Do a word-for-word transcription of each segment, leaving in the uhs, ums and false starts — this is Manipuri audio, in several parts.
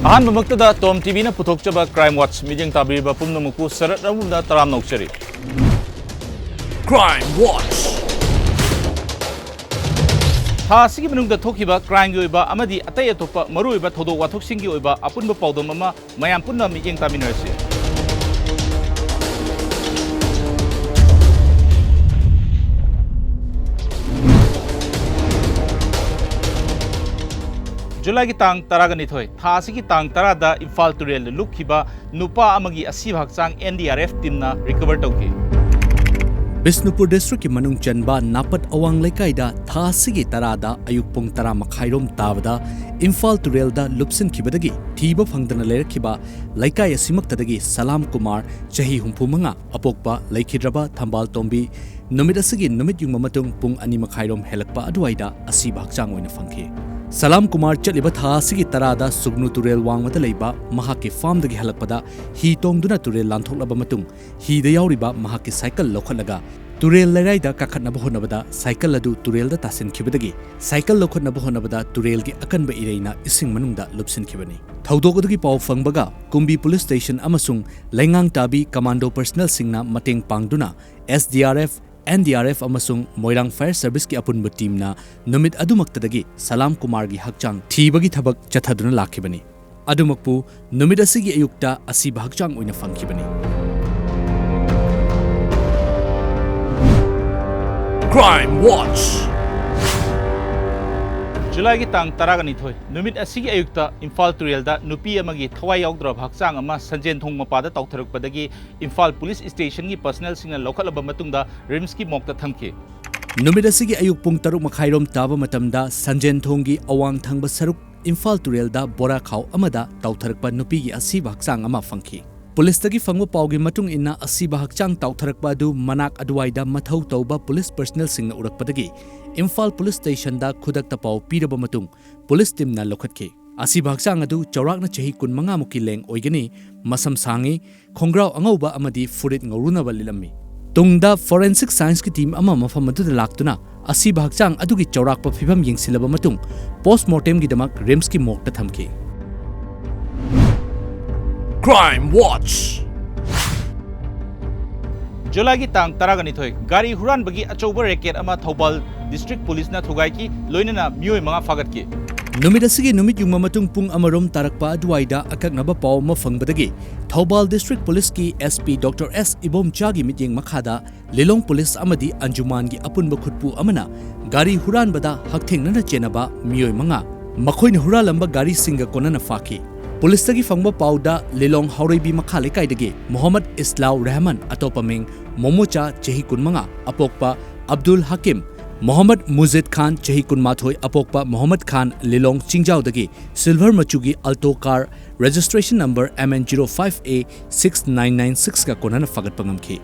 ꯑꯍꯥꯟꯕꯃꯛꯇꯗ ꯇꯣꯝ ꯇꯤꯚꯤꯅ ꯄꯨꯊꯣꯛꯆꯕ Crime Watch ꯃꯤꯠꯌꯦꯡ ꯇꯥꯕꯤꯔꯤꯕ ꯄꯨꯝꯅꯃꯛꯄꯨ ꯁꯔꯠ ꯑꯔꯨꯝꯗ ꯇꯔꯥꯝꯅ ꯑꯣꯛꯆꯔꯤ꯫ Crime Watch꯫ ꯊꯥ ꯑꯁꯤꯒꯤ ꯃꯅꯨꯡꯗ ꯊꯣꯛꯈꯤꯕ crimeꯒꯤ ꯑꯣꯏꯕ ꯑꯃꯗꯤ ꯑꯇꯩ ꯑꯇꯣꯞꯄ ꯃꯔꯨꯑꯣꯏꯕ ꯊꯧꯗꯣꯛ ꯋꯥꯊꯣꯛꯁꯤꯡꯒꯤ ꯑꯣꯏꯕ ꯑꯄꯨꯟꯕ ꯄꯥꯎꯗꯝ ꯑꯃ ꯃꯌꯥꯝ ꯄꯨꯟꯅ ꯃꯤꯠꯌꯦꯡ ꯇꯥꯃꯤꯟꯅꯔꯁꯤ꯫ ꯖꯨꯂꯥꯏꯒꯤ ꯇꯥꯡ ꯇꯔꯥꯒ ꯅꯤꯊꯣꯏ, ꯊꯥ ꯑꯁꯤꯒꯤ ꯇꯥꯡ ꯇꯔꯥꯗ ꯏꯝꯐꯥꯜ ꯇꯨꯔꯦꯜꯗ ꯂꯨꯞꯈꯤꯕ ꯅꯨꯄꯥ ꯑꯃꯒꯤ ꯑꯁꯤꯕ ꯍꯛꯆꯥꯡ N D R F teamꯅ recover ꯇꯧꯈꯤ꯫ ꯕꯤꯁꯅꯨꯄꯨꯔ districtꯀꯤ ꯃꯅꯨꯡ ꯆꯟꯕ ꯅꯥꯄꯠ ꯑꯋꯥꯡ ꯂꯩꯀꯥꯏꯗ ꯊꯥ ꯑꯁꯤꯒꯤ ꯇꯔꯥꯗ ꯑꯌꯨꯛ ꯄꯨꯡ ꯇꯔꯥ ꯃꯈꯥꯏꯔꯣꯝ ꯇꯥꯕꯗ ꯏꯝꯐꯥꯜ ꯇꯨꯔꯦꯜꯗ ꯂꯨꯞꯁꯤꯟꯈꯤꯕꯗꯒꯤ ꯊꯤꯕ ꯐꯪꯗꯅ ꯂꯩꯔꯛꯈꯤꯕ ꯂꯩꯀꯥꯏ ꯑꯁꯤꯃꯛꯇꯗꯒꯤ ꯁꯂꯥꯝ ꯀꯨꯃꯥꯔ, ꯆꯍꯤ ꯍꯨꯝꯐꯨ ꯃꯉꯥ, ꯑꯄꯣꯛꯄ ꯂꯩꯈꯤꯗ꯭ꯔꯕ ꯊꯝꯕꯥꯜ ꯇꯣꯝꯕꯤ, ꯅꯨꯃꯤꯠ ꯑꯁꯤꯒꯤ ꯅꯨꯃꯤꯠ ꯌꯨꯡꯕ ꯃꯇꯨꯡ ꯄꯨꯡ ꯑꯅꯤ ꯃꯈꯥꯏꯔꯣꯝ ꯍꯦꯜꯂꯛꯄ ꯑꯗꯨꯋꯥꯏꯗ ꯑꯁꯤꯕ ꯍꯛꯆꯥꯡ ꯑꯣꯏꯅ ꯐꯪꯈꯤ꯫ ꯁꯂꯥꯝ ꯀꯨꯃꯥꯔ ꯆꯠꯂꯤꯕ ꯊꯥ ꯑꯁꯤꯒꯤ ꯇꯔꯥꯗ ꯁꯨꯒꯅꯨ ꯇꯨꯔꯦꯜ ꯋꯥꯡꯃꯗ ꯂꯩꯕ ꯃꯍꯥꯛꯀꯤ farmꯗꯒꯤ ꯍꯜꯂꯛꯄꯗ ꯍꯤ ꯇꯣꯡꯗꯨꯅ ꯇꯨꯔꯦꯜ ꯂꯥꯟꯊꯣꯛꯂꯕ ꯃꯇꯨꯡ ꯍꯤꯗ ꯌꯥꯎꯔꯤꯕ ꯃꯍꯥꯛꯀꯤ cycle ꯂꯧꯈꯠꯂꯒ ꯇꯨꯔꯦꯜ ꯂꯩꯔꯥꯏꯗ ꯀꯥꯈꯠꯅꯕ ꯍꯣꯠꯅꯕꯗ cycle ꯑꯗꯨ ꯇꯨꯔꯦꯜꯗ ꯇꯥꯁꯤꯟꯈꯤꯕꯗꯒꯤ cycle ꯂꯧꯈꯠꯅꯕ ꯍꯣꯠꯅꯕꯗ ꯇꯨꯔꯦꯜꯒꯤ ꯑꯀꯟꯕ ꯏꯔꯩꯅ ꯏꯁꯤꯡ ꯃꯅꯨꯡꯗ ꯂꯨꯞꯁꯤꯟꯈꯤꯕꯅꯤ꯫ ꯊꯧꯗꯣꯛ ꯑꯗꯨꯒꯤ ꯄꯥꯎ ꯐꯪꯕꯒ ꯀꯨꯝꯕꯤ police station ꯑꯃꯁꯨꯡ ꯂꯩꯉꯥꯡ ꯇꯥꯕꯤ commando personnelꯁꯤꯡꯅ ꯃꯇꯦꯡ ꯄꯥꯡꯗꯨꯅ S D R F, N D R F ꯑꯃꯁꯨꯡ ꯃꯣꯏꯔꯥꯡ Fire Serviceꯀꯤ ꯑꯄꯨꯟꯕ teamꯅ ꯅꯨꯃꯤꯠ ꯑꯗꯨꯃꯛꯇꯗꯒꯤ ꯁꯂꯥꯝ ꯀꯨꯃꯥꯔꯒꯤ ꯍꯛꯆꯥꯡ ꯊꯤꯕꯒꯤ ꯊꯕꯛ ꯆꯠꯊꯗꯨꯅ ꯂꯥꯛꯈꯤꯕꯅꯤ꯫ ꯑꯗꯨꯃꯛꯄꯨ ꯅꯨꯃꯤꯠ ꯑꯁꯤꯒꯤ ꯑꯌꯨꯛꯇ ꯑꯁꯤꯕ ꯍꯛꯆꯥꯡ ꯑꯣꯏꯅ ꯐꯪꯈꯤꯕꯅꯤ꯫ Crime Watch꯫ ꯖꯨꯂꯥꯏꯒꯤ ꯇꯥꯡ ꯇꯔꯥꯒ ꯅꯤꯊꯣꯏ, ꯅꯨꯃꯤꯠ ꯑꯁꯤꯒꯤ ꯑꯌꯨꯛꯇ ꯏꯝꯐꯥꯜ ꯇꯨꯔꯦꯜꯗ ꯅꯨꯄꯤ ꯑꯃꯒꯤ ꯊꯋꯥꯏ ꯌꯥꯎꯗ꯭ꯔꯕ ꯍꯛꯆꯥꯡ ꯑꯃ ꯁꯟꯖꯦꯟꯊꯣꯡ ꯃꯄꯥꯗ ꯇꯥꯎꯊꯔꯛꯄꯗꯒꯤ ꯏꯝꯐꯥꯜ police stationꯒꯤ personnelꯁꯤꯡꯅ ꯂꯧꯈꯠꯂꯕ ꯃꯇꯨꯡꯗ RIMSꯀꯤ morgueꯇ ꯊꯝꯈꯤ꯫ ꯅꯨꯃꯤꯠ ꯑꯁꯤꯒꯤ ꯑꯌꯨꯛ ꯄꯨꯡ ꯇꯔꯨꯛ ꯃꯈꯥꯏꯔꯣꯝ ꯇꯥꯕ ꯃꯇꯝꯗ ꯁꯟꯖꯦꯟꯊꯣꯡꯒꯤ ꯑꯋꯥꯡ ꯊꯪꯕ ꯁꯔꯨꯛ ꯏꯝꯐꯥꯜ ꯇꯨꯔꯦꯜꯗ ꯕꯣꯔꯥꯈꯥꯎ ꯑꯃꯗ ꯇꯥꯎꯊꯔꯛꯄ ꯅꯨꯄꯤꯒꯤ ꯑꯁꯤꯕ ꯍꯛꯆꯥꯡ ꯑꯃ ꯐꯪꯈꯤ꯫ Policeꯇꯒꯤ ꯐꯪꯕ ꯄꯥꯎꯒꯤ ꯃꯇꯨꯡ ꯏꯟꯅ, ꯑꯁꯤꯕ ꯍꯛꯆꯥꯡ ꯇꯥꯎꯊꯔꯛꯄ ꯑꯗꯨ ꯃꯅꯥꯛ ꯑꯗꯨꯋꯥꯏꯗ ꯃꯊꯧ ꯇꯧꯕ police personnelꯁꯤꯡꯅ ꯎꯔꯛꯄꯗꯒꯤ ꯏꯝꯐꯥꯜ police stationꯗ ꯈꯨꯗꯛꯇ ꯄꯥꯎ ꯄꯤꯔꯕ ꯃꯇꯨꯡ police teamꯅ ꯂꯧꯈꯠꯈꯤ꯫ ꯑꯁꯤꯕ ꯍꯛꯆꯥꯡ ꯑꯗꯨ ꯆꯥꯎꯔꯥꯛꯅ ꯆꯍꯤ ꯀꯨꯟꯃꯉꯥ ꯃꯨꯛꯀꯤ ꯂꯦꯡ ꯑꯣꯏꯒꯅꯤ, ꯃꯁꯝ ꯁꯥꯡꯉꯤ, ꯈꯣꯡꯒ꯭ꯔꯥꯎ ꯑꯉꯧꯕ ꯑꯃꯗꯤ ꯐꯨꯔꯤꯠ ꯉꯧꯔꯨꯅꯕ ꯂꯤꯠꯂꯝꯃꯤ꯫ ꯇꯨꯡꯗ forensic scienceꯀꯤ team ꯑꯃ ꯃꯐꯝ ꯑꯗꯨꯗ ꯂꯥꯛꯇꯨꯅ ꯑꯁꯤꯕ ꯍꯛꯆꯥꯡ ꯑꯗꯨꯒꯤ ꯆꯥꯎꯔꯥꯛꯄ ꯐꯤꯕꯝ ꯌꯦꯡꯁꯤꯜꯂꯕ ꯃꯇꯨꯡ, postmortemꯒꯤꯗꯃꯛ RIMSꯀꯤ morgueꯇ ꯊꯝꯈꯤ꯫ Crime Watch꯫ ꯖꯨꯂꯥꯏꯒꯤ ꯇꯥꯡ ꯇꯔꯥꯒ ꯅꯤꯊꯣꯏ, ꯒꯥꯔꯤ ꯍꯨꯔꯥꯟꯕꯒꯤ ꯑꯆꯧꯕ ꯔꯦꯀꯦꯠ ꯑꯃ ꯊꯧꯕꯥꯜ ꯗꯤꯁꯇ꯭ꯔꯤꯛ ꯄꯨꯂꯤꯁꯅ ꯊꯨꯒꯥꯏꯈꯤ, ꯂꯣꯏꯅꯅ ꯃꯤꯑꯣꯏ ꯃꯉꯥ ꯐꯥꯒꯠꯈꯤ꯫ ꯅꯨꯃꯤꯠ ꯑꯁꯤꯒꯤ ꯅꯨꯃꯤꯠ ꯌꯨꯡꯕ ꯃꯇꯨꯡ ꯄꯨꯡ ꯑꯃꯔꯣꯝ ꯇꯥꯔꯛꯄ ꯑꯗꯨꯋꯥꯏꯗ ꯑꯀꯛꯅꯕ ꯄꯥꯎ ꯑꯃ ꯐꯪꯕꯗꯒꯤ ꯊꯧꯕꯥꯜ ꯗꯤꯁꯇ꯭ꯔꯤꯛ ꯄꯨꯂꯤꯁꯀꯤ SP Doctor S ꯏꯕꯣꯝꯆꯥꯒꯤ ꯃꯤꯠꯌꯦꯡ ꯃꯈꯥꯗ ꯂꯤꯂꯣꯡ ꯄꯨꯂꯤꯁ ꯑꯃꯗꯤ ꯑꯟꯖꯨꯃꯥꯟꯒꯤ ꯑꯄꯨꯟꯕ ꯈꯨꯠꯄꯨ ꯑꯃꯅ ꯒꯥꯔꯤ ꯍꯨꯔꯥꯟꯕꯗ ꯍꯛꯊꯦꯡꯅꯅ ꯆꯦꯟꯅꯕ ꯃꯤꯑꯣꯏ ꯃꯉꯥ, ꯃꯈꯣꯏꯅ ꯍꯨꯔꯥꯜꯂꯝꯕ ꯒꯥꯔꯤꯁꯤꯡꯒ ꯀꯣꯟꯅꯅ ꯐꯥꯈꯤ꯫ ꯄꯨꯂꯤꯁꯇꯒꯤ ꯐꯪꯕ ꯄꯥꯎꯗ ꯂꯤꯂꯣꯡ ꯍꯥꯎꯔꯩꯕꯤ ꯃꯈꯥ ꯂꯩꯀꯥꯏꯗꯒꯤ ꯃꯣꯍꯝꯃꯗ ꯏꯁꯂꯥꯎ ꯔꯍꯃꯟ, ꯑꯇꯣꯞꯄ ꯃꯤꯡ ꯃꯣꯃꯣꯆꯥ, ꯆꯍꯤ ꯀꯨꯟꯃꯉꯥ, ꯑꯄꯣꯛꯄ ꯑꯕꯗꯨꯜ ꯍꯀꯤꯝ, ꯃꯣꯍꯝꯃꯗ ꯃꯨꯖꯤꯗ ꯈꯥꯟ, ꯆꯍꯤ ꯀꯨꯟꯃꯥꯊꯣꯏ, ꯑꯄꯣꯛꯄ ꯃꯣꯍꯝꯃꯗ ꯈꯥꯟ, ꯂꯤꯂꯣꯡ ꯆꯤꯡꯖꯥꯎꯗꯒꯤ ꯁꯤꯜꯚꯔ ꯃꯆꯨꯒꯤ Alto car registration number MN zero five A six nine nine six ꯀ ꯀꯣꯟꯅꯅ ꯐꯥꯒꯠꯄ ꯉꯝꯈꯤ꯫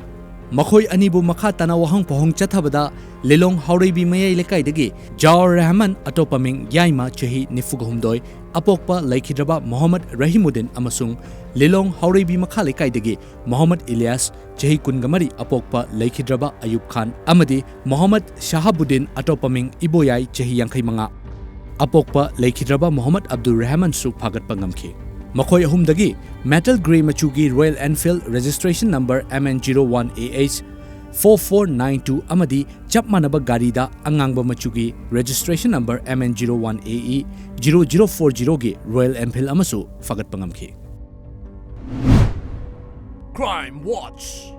ꯃꯈꯣꯏ ꯑꯅꯤꯕꯨ ꯃꯈꯥ ꯇꯥꯅ ꯋꯥꯍꯪ ꯄꯥꯎꯍꯪ ꯆꯠꯊꯕꯗ ꯂꯤꯂꯣꯡ ꯍꯥꯎꯔꯩꯕꯤ ꯃꯌꯥꯏ ꯂꯩꯀꯥꯏꯗꯒꯤ ꯖꯥꯎꯔ ꯔꯍꯃꯟ, ꯑꯇꯣꯞꯄ ꯃꯤꯡ ꯌꯥꯏꯃ, ꯆꯍꯤ ꯅꯤꯐꯨꯒ ꯍꯨꯝꯗꯣꯏ, ꯑꯄꯣꯛꯄ ꯂꯩꯈꯤꯗ꯭ꯔꯕ ꯃꯣꯍꯝꯃꯗ ꯔꯍꯤꯃꯨꯗꯤꯟ ꯑꯃꯁꯨꯡ ꯂꯤꯂꯣꯡ ꯍꯥꯎꯔꯩꯕꯤ ꯃꯈꯥ ꯂꯩꯀꯥꯏꯗꯒꯤ ꯃꯣꯍꯝꯃꯗ ꯏꯂꯤꯌꯥꯁ, ꯆꯍꯤ ꯀꯨꯟꯒ ꯃꯔꯤ, ꯑꯄꯣꯛꯄ ꯂꯩꯈꯤꯗ꯭ꯔꯕ ꯑꯌꯨꯕ ꯈꯥꯟ ꯑꯃꯗꯤ ꯃꯣꯍꯝꯃꯗ ꯁꯍꯥꯕꯨꯗꯤꯟ, ꯑꯇꯣꯞꯄ ꯃꯤꯡ ꯏꯕꯣꯌꯥꯏ, ꯆꯍꯤ ꯌꯥꯡꯈꯩ ꯃꯉꯥ, ꯑꯄꯣꯛꯄ ꯂꯩꯈꯤꯗ꯭ꯔꯕ ꯃꯣꯍꯝꯃꯗ ꯑꯕꯗꯨꯜ ꯔꯍꯃꯟꯁꯨ ꯐꯥꯒꯠꯄ ꯉꯝꯈꯤ꯫ ꯃꯈꯣꯏ ꯑꯍꯨꯝꯗꯒꯤ metal grey ꯃꯆꯨꯒꯤ Royal Enfield registration number MN zero one AH four four nine two ꯑꯃꯗꯤ ꯆꯞ ꯃꯥꯟꯅꯕ ꯒꯥꯔꯤꯗ ꯑꯉꯥꯡꯕ ꯃꯆꯨꯒꯤ registration number MN zero one AE zero zero four zero ꯒꯤ Royal Enfield ꯑꯃꯁꯨ ꯐꯥꯒꯠꯄ ꯉꯝꯈꯤ꯫ Crime Watch꯫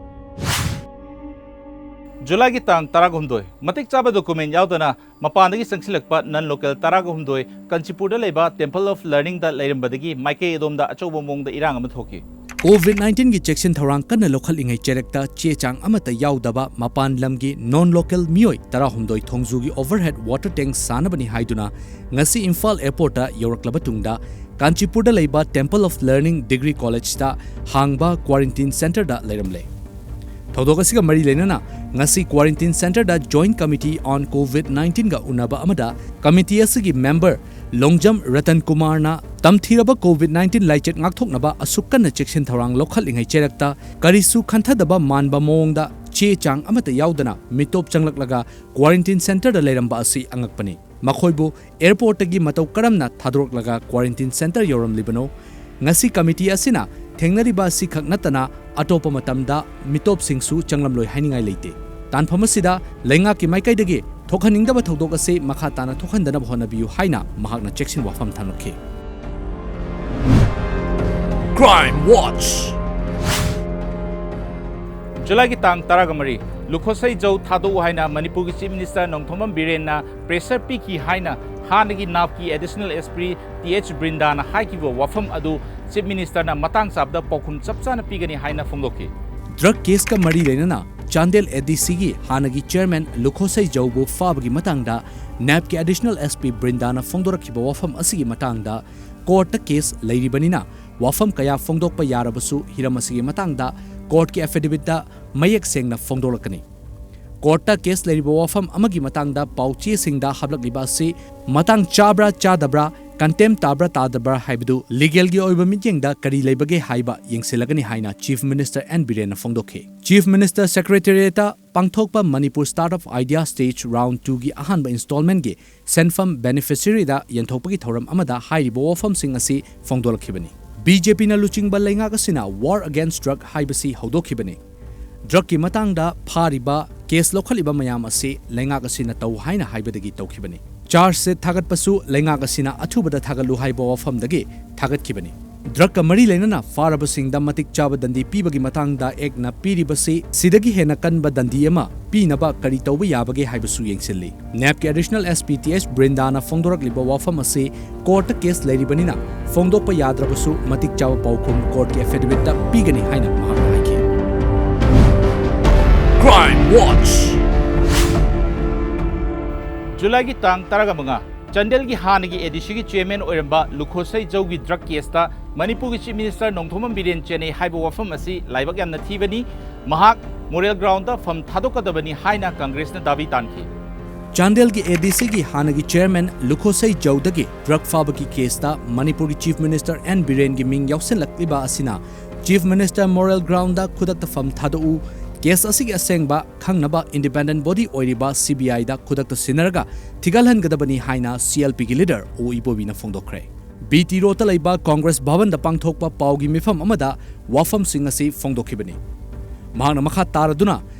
ꯖꯨꯂꯥꯏꯒꯤ ꯇꯥꯡ ꯇꯔꯥꯒ ꯍꯨꯝꯗꯣꯏ, ꯃꯇꯤꯛ ꯆꯥꯕ document ꯌꯥꯎꯗꯅ ꯃꯄꯥꯟꯗꯒꯤ ꯆꯪꯁꯤꯜꯂꯛꯄ non local ꯇꯔꯥꯒ ꯍꯨꯝꯗꯣꯏ ꯀꯥꯟꯆꯤꯄꯨꯔꯗ ꯂꯩꯕ Temple of Learning ꯗ ꯂꯩꯔꯝꯕꯗꯒꯤ ꯃꯥꯏꯀꯩ ꯑꯗꯣꯝꯗ ꯑꯆꯧꯕ ꯃꯑꯣꯡꯗ ꯏꯔꯥꯡ ꯑꯃ ꯊꯣꯛꯈꯤ꯫ COVID nineteen ꯒꯤ ꯆꯦꯛꯁꯤꯟ ꯊꯧꯔꯥꯡ ꯀꯟꯅ ꯂꯧꯈꯠꯂꯤꯉꯩ ꯆꯩꯔꯛꯇ ꯆꯦ ꯆꯥꯡ ꯑꯃꯠꯇ ꯌꯥꯎꯗꯕ ꯃꯄꯥꯟ ꯂꯝꯒꯤ non local ꯃꯤꯑꯣꯏ ꯇꯔꯥꯍꯨꯝꯗꯣꯏ ꯊꯣꯡꯖꯨꯒꯤ overhead water tank ꯁꯥꯅꯕꯅꯤ ꯍꯥꯏꯗꯨꯅ ꯉꯁꯤ ꯏꯝꯐꯥꯜ airport ꯇ ꯌꯧꯔꯛꯂꯕ ꯇꯨꯡꯗ ꯀꯥꯟꯆꯤꯄꯨꯔꯗ ꯂꯩꯕ Temple of Learning Degree College ꯇ ꯍꯥꯡꯕ quarantine center ꯗ ꯂꯩꯔꯝꯂꯦ꯫ ꯊꯧꯗꯣꯛ ꯑꯁꯤꯒ ꯃꯔꯤ ꯂꯩꯅꯅ ꯉꯁꯤ quarantine center the Joint Committee on COVID nineteen ꯒ ꯎꯅꯕ ꯑꯃꯗ committee ꯑꯁꯤꯒꯤ member ꯂꯣꯡꯖꯝ ꯔꯇꯟ ꯀꯨꯃꯥꯔꯅ ꯇꯝꯊꯤꯔꯕ COVID nineteen ꯂꯥꯏꯆꯠ ꯉꯥꯛꯊꯣꯛꯅꯕ ꯑꯁꯨꯛ ꯀꯟꯅ ꯆꯦꯛꯁꯤꯟ ꯊꯧꯔꯥꯡ ꯂꯧꯈꯠꯂꯤꯉꯩ ꯆꯩꯔꯛꯇ ꯀꯔꯤꯁꯨ ꯈꯟꯊꯗꯕ ꯃꯥꯟꯕ ꯃꯑꯣꯡꯗ ꯆꯦ ꯆꯥꯡ ꯑꯃꯠꯇ ꯌꯥꯎꯗꯅ ꯃꯤꯇꯣꯞ ꯆꯪꯂꯛꯂꯒ quarantine center ꯗ ꯂꯩꯔꯝꯕ ꯑꯁꯤ ꯑꯉꯛꯄꯅꯤ꯫ ꯃꯈꯣꯏꯕꯨ airport ꯇꯒꯤ ꯃꯇꯧ ꯀꯔꯝꯅ ꯊꯥꯗꯣꯔꯛꯂꯒ quarantine center ꯌꯧꯔꯝꯂꯤꯕꯅꯣ? ꯉꯁꯤ committee ꯑꯁꯤꯅ ꯊꯦꯡꯅꯔꯤꯕ ꯑꯁꯤꯈꯛ ꯅꯠꯇꯅ ꯑꯇꯣꯞꯄ ꯃꯇꯝꯗ ꯃꯤꯇꯣꯞꯁꯤꯡꯁꯨ ꯆꯪꯂꯝꯂꯣꯏ ꯍꯥꯏꯅꯤꯡꯉꯥꯏ ꯂꯩꯇꯦ꯫ ꯇꯥꯟꯐꯝ ꯑꯁꯤꯗ ꯂꯩꯉꯥꯛꯀꯤ ꯃꯥꯏꯀꯩꯗꯒꯤ ꯊꯣꯛꯍꯟꯅꯤꯡꯗꯕ ꯊꯧꯗꯣꯛ ꯑꯁꯤ ꯃꯈꯥ ꯇꯥꯅ ꯊꯣꯛꯍꯟꯗꯅꯕ ꯍꯣꯠꯅꯕꯤꯌꯨ ꯍꯥꯏꯅ ꯃꯍꯥꯛꯅ ꯆꯦꯛꯁꯤꯟ ꯋꯥꯐꯝ ꯊꯝꯂꯛꯈꯤ꯫ Crime Watch꯫ ꯖꯨꯂꯥꯏꯒꯤ ꯇꯥꯡ ꯇꯔꯥꯒ ꯃꯔꯤ, ꯂꯨꯈꯣꯁꯩ ꯖꯧ ꯊꯥꯗꯣꯛꯎ ꯍꯥꯏꯅ ꯃꯅꯤꯄꯨꯔꯒꯤ Chief Minister ꯅꯣꯡꯊꯣꯝꯕꯝ ꯕꯤꯔꯦꯟꯅ pressure ꯄꯤꯈꯤ ꯍꯥꯏꯅ ꯍꯥꯟꯅꯒꯤ ꯅꯥꯞꯀꯤ Additional S P T H ꯕ꯭ꯔꯤꯟꯗꯥꯅ ꯍꯥꯏꯈꯤꯕ ꯋꯥꯐꯝ ꯑꯗꯨ Chief Ministerꯅ ꯃꯇꯥꯡ ꯆꯥꯕꯗ ꯄꯥꯎꯈꯨꯝ ꯆꯞ ꯆꯥꯅ ꯄꯤꯒꯅꯤ ꯍꯥꯏꯅ ꯐꯣꯡꯗꯣꯛꯈꯤ꯫ Drug caseꯀ ꯃꯔꯤ ꯂꯩꯅꯅ ꯆꯥꯟꯗꯦꯜ ADCꯒꯤ ꯍꯥꯟꯅꯒꯤ chairman ꯂꯨꯈꯣꯁꯩ ꯖꯧꯕꯨ ꯐꯥꯕꯒꯤ ꯃꯇꯥꯡꯗ ꯅꯥꯞꯀꯤ Additional S P ꯕ꯭ꯔꯤꯟꯗꯥꯅ ꯐꯣꯡꯗꯣꯔꯛꯈꯤꯕ ꯋꯥꯐꯝ ꯑꯁꯤꯒꯤ ꯃꯇꯥꯡꯗ courtꯇ case ꯂꯩꯔꯤꯕꯅꯤꯅ ꯋꯥꯐꯝ ꯀꯌꯥ ꯐꯣꯡꯗꯣꯛꯄ ꯌꯥꯔꯕꯁꯨ ꯍꯤꯔꯝ ꯑꯁꯤꯒꯤ ꯃꯇꯥꯡꯗ courtꯀꯤ affidavitꯇ ꯃꯌꯦꯛ ꯁꯦꯡꯅ ꯐꯣꯡꯗꯣꯛꯂꯛꯀꯅꯤ꯫ Courtꯇ case ꯂꯩꯔꯤꯕ ꯋꯥꯐꯝ ꯑꯃꯒꯤ ꯃꯇꯥꯡꯗ ꯄꯥꯎꯆꯦꯁꯤꯡꯗ ꯍꯥꯞꯂꯛꯂꯤꯕ ꯑꯁꯤ ꯃꯇꯥꯡ ꯆꯥꯕ꯭ꯔꯥ ꯆꯥꯗꯕ꯭ꯔꯥ, contempt ꯇꯥꯕ꯭ꯔꯥ ꯇꯥꯗꯕ꯭ꯔꯥ ꯍꯥꯏꯕꯗꯨ legalꯒꯤ ꯑꯣꯏꯕ ꯃꯤꯠꯌꯦꯡꯗ ꯀꯔꯤ ꯂꯩꯕꯒꯦ ꯍꯥꯏꯕ ꯌꯦꯡꯁꯤꯜꯂꯒꯅꯤ ꯍꯥꯏꯅ Chief Minister ꯑꯦꯟ ꯕꯤꯔꯦꯟꯅ ꯐꯣꯡꯗꯣꯛꯈꯤ꯫ Chief Minister Secretariatꯇ ꯄꯥꯡꯊꯣꯛꯄ Manipur Startup Idea Stage Round twoꯒꯤ ꯑꯍꯥꯟꯕ installmentꯀꯤ ꯁꯦꯟꯐꯝ beneficiaryꯗ ꯌꯦꯟꯊꯣꯛꯄꯒꯤ ꯊꯧꯔꯝ ꯑꯃꯗ ꯍꯥꯏꯔꯤꯕ ꯋꯥꯐꯝꯁꯤꯡ ꯑꯁꯤ ꯐꯣꯡꯗꯣꯛꯂꯛꯈꯤꯕꯅꯤ꯫ BJPꯅ ꯂꯨꯆꯤꯡꯕ ꯂꯩꯉꯥꯛ ꯑꯁꯤꯅ War Against Drug ꯍꯥꯏꯕꯁꯤ ꯍꯧꯗꯣꯛꯈꯤꯕꯅꯤ꯫ Drugꯀꯤ ꯃꯇꯥꯡꯗ ꯐꯥꯔꯤꯕ, case ꯂꯧꯈꯠꯂꯤꯕ ꯃꯌꯥꯝ ꯑꯁꯤ ꯂꯩꯉꯥꯛ ꯑꯁꯤꯅ ꯇꯧ ꯍꯥꯏꯅ ꯍꯥꯏꯕꯗꯒꯤ ꯇꯧꯈꯤꯕꯅꯤ꯫ Charge sheet ꯊꯥꯒꯠꯄꯁꯨ ꯂꯩꯉꯥꯛ ꯑꯁꯤꯅ ꯑꯊꯨꯕꯗ ꯊꯥꯒꯠꯂꯨ ꯍꯥꯏꯕ ꯋꯥꯐꯝꯗꯒꯤ ꯊꯥꯒꯠꯈꯤꯕꯅꯤ꯫ Drugꯀ ꯃꯔꯤ ꯂꯩꯅꯅ ꯐꯥꯔꯕꯁꯤꯡꯗ ꯃꯇꯤꯛ ꯆꯥꯕ ꯗꯟꯗꯤ ꯄꯤꯕꯒꯤ ꯃꯇꯥꯡꯗ Actꯅ ꯄꯤꯔꯤꯕꯁꯤ ꯁꯤꯗꯒꯤ ꯍꯦꯟꯅ ꯀꯟꯕ ꯗꯟꯗꯤ ꯑꯃ ꯄꯤꯅꯕ ꯀꯔꯤ ꯇꯧꯕ ꯌꯥꯕꯒꯦ ꯍꯥꯏꯕꯁꯨ ꯌꯦꯡꯁꯤꯜꯂꯤ꯫ ꯅꯦꯞꯀꯤ Additional S P T H ꯕ꯭ꯔꯤꯟꯗꯥꯅ ꯐꯣꯡꯗꯣꯔꯛꯂꯤꯕ ꯋꯥꯐꯝ ꯑꯁꯤ courtꯇ case ꯂꯩꯔꯤꯕꯅꯤꯅ ꯐꯣꯡꯗꯣꯛꯄ ꯌꯥꯗ꯭ꯔꯕꯁꯨ ꯃꯇꯤꯛ ꯆꯥꯕ ꯄꯥꯎꯈꯨꯝ courtꯀꯤ affidavitꯇ ꯄꯤꯒꯅꯤ ꯍꯥꯏꯅ ꯃꯍꯥꯛꯅ ꯍꯥꯏꯈꯤ꯫ Crime Watch꯫ ꯖꯨꯂꯥꯏꯒꯤ ꯇꯥꯡ ꯇꯔꯥꯒ ꯃꯉꯥ, ꯆꯥꯟꯗꯦꯜꯒꯤ ꯍꯥꯟꯅꯒꯤ ADCꯒꯤ chairman ꯑꯣꯏꯔꯝꯕ ꯂꯨꯈꯣꯁꯩ ꯖꯧꯒꯤ drug caseꯇ ꯃꯅꯤꯄꯨꯔꯒꯤ Chief Minister ꯅꯣꯡꯊꯣꯝꯕꯝ ꯕꯤꯔꯦꯟ ꯆꯦꯟꯅꯩ ꯍꯥꯏꯕ ꯋꯥꯐꯝ ꯑꯁꯤ ꯂꯥꯏꯕꯛ ꯌꯥꯝꯅ ꯊꯤꯕꯅꯤ꯫ ꯃꯍꯥꯛ moral groundꯇ ꯐꯝ ꯊꯥꯗꯣꯛꯀꯗꯕꯅꯤ ꯍꯥꯏꯅ ꯀꯪꯒ꯭ꯔꯦꯁꯅ ꯗꯥꯕꯤ ꯇꯥꯟꯈꯤ꯫ ꯆꯥꯟꯗꯦꯜꯒꯤ ADCꯒꯤ ꯍꯥꯟꯅꯒꯤ chairman ꯂꯨꯈꯣꯁꯩ ꯖꯧꯗꯒꯤ drug ꯐꯥꯕꯒꯤ caseꯇ ꯃꯅꯤꯄꯨꯔꯒꯤ Chief Minister ꯑꯦꯟ ꯕꯤꯔꯦꯟꯒꯤ ꯃꯤꯡ ꯌꯥꯎꯁꯤꯜꯂꯛꯂꯤꯕ ꯑꯁꯤꯅ Chief Minister moral groundꯇ ꯈꯨꯗꯛꯇ ꯐꯝ ꯊꯥꯗꯣꯛꯎ, case ꯑꯁꯤꯒꯤ ꯑꯁꯦꯡꯕ ꯈꯪꯅꯕ independent body ꯑꯣꯏꯔꯤꯕ CBIꯗ ꯈꯨꯗꯛꯇ ꯁꯤꯟꯅꯔꯒ ꯊꯤꯒꯠꯍꯟꯒꯗꯕꯅꯤ ꯍꯥꯏꯅ CLPꯒꯤ leader ꯑꯣ ꯏꯕꯣꯕꯤꯅ ꯐꯣꯡꯗꯣꯛꯈ꯭ꯔꯦ꯫ ꯕꯤ ꯇꯤ ꯔꯣꯗꯇ ꯂꯩꯕ ꯀꯣꯡꯒ꯭ꯔꯦꯁ ꯚꯕꯟꯗ ꯄꯥꯡꯊꯣꯛꯄ ꯄꯥꯎꯒꯤ ꯃꯤꯐꯝ ꯑꯃꯗ ꯋꯥꯐꯝꯁꯤꯡ ꯑꯁꯤ ꯐꯣꯡꯗꯣꯛꯈꯤꯕꯅꯤ꯫ ꯃꯍꯥꯛꯅ ꯃꯈꯥ ꯇꯥꯔꯗꯨꯅ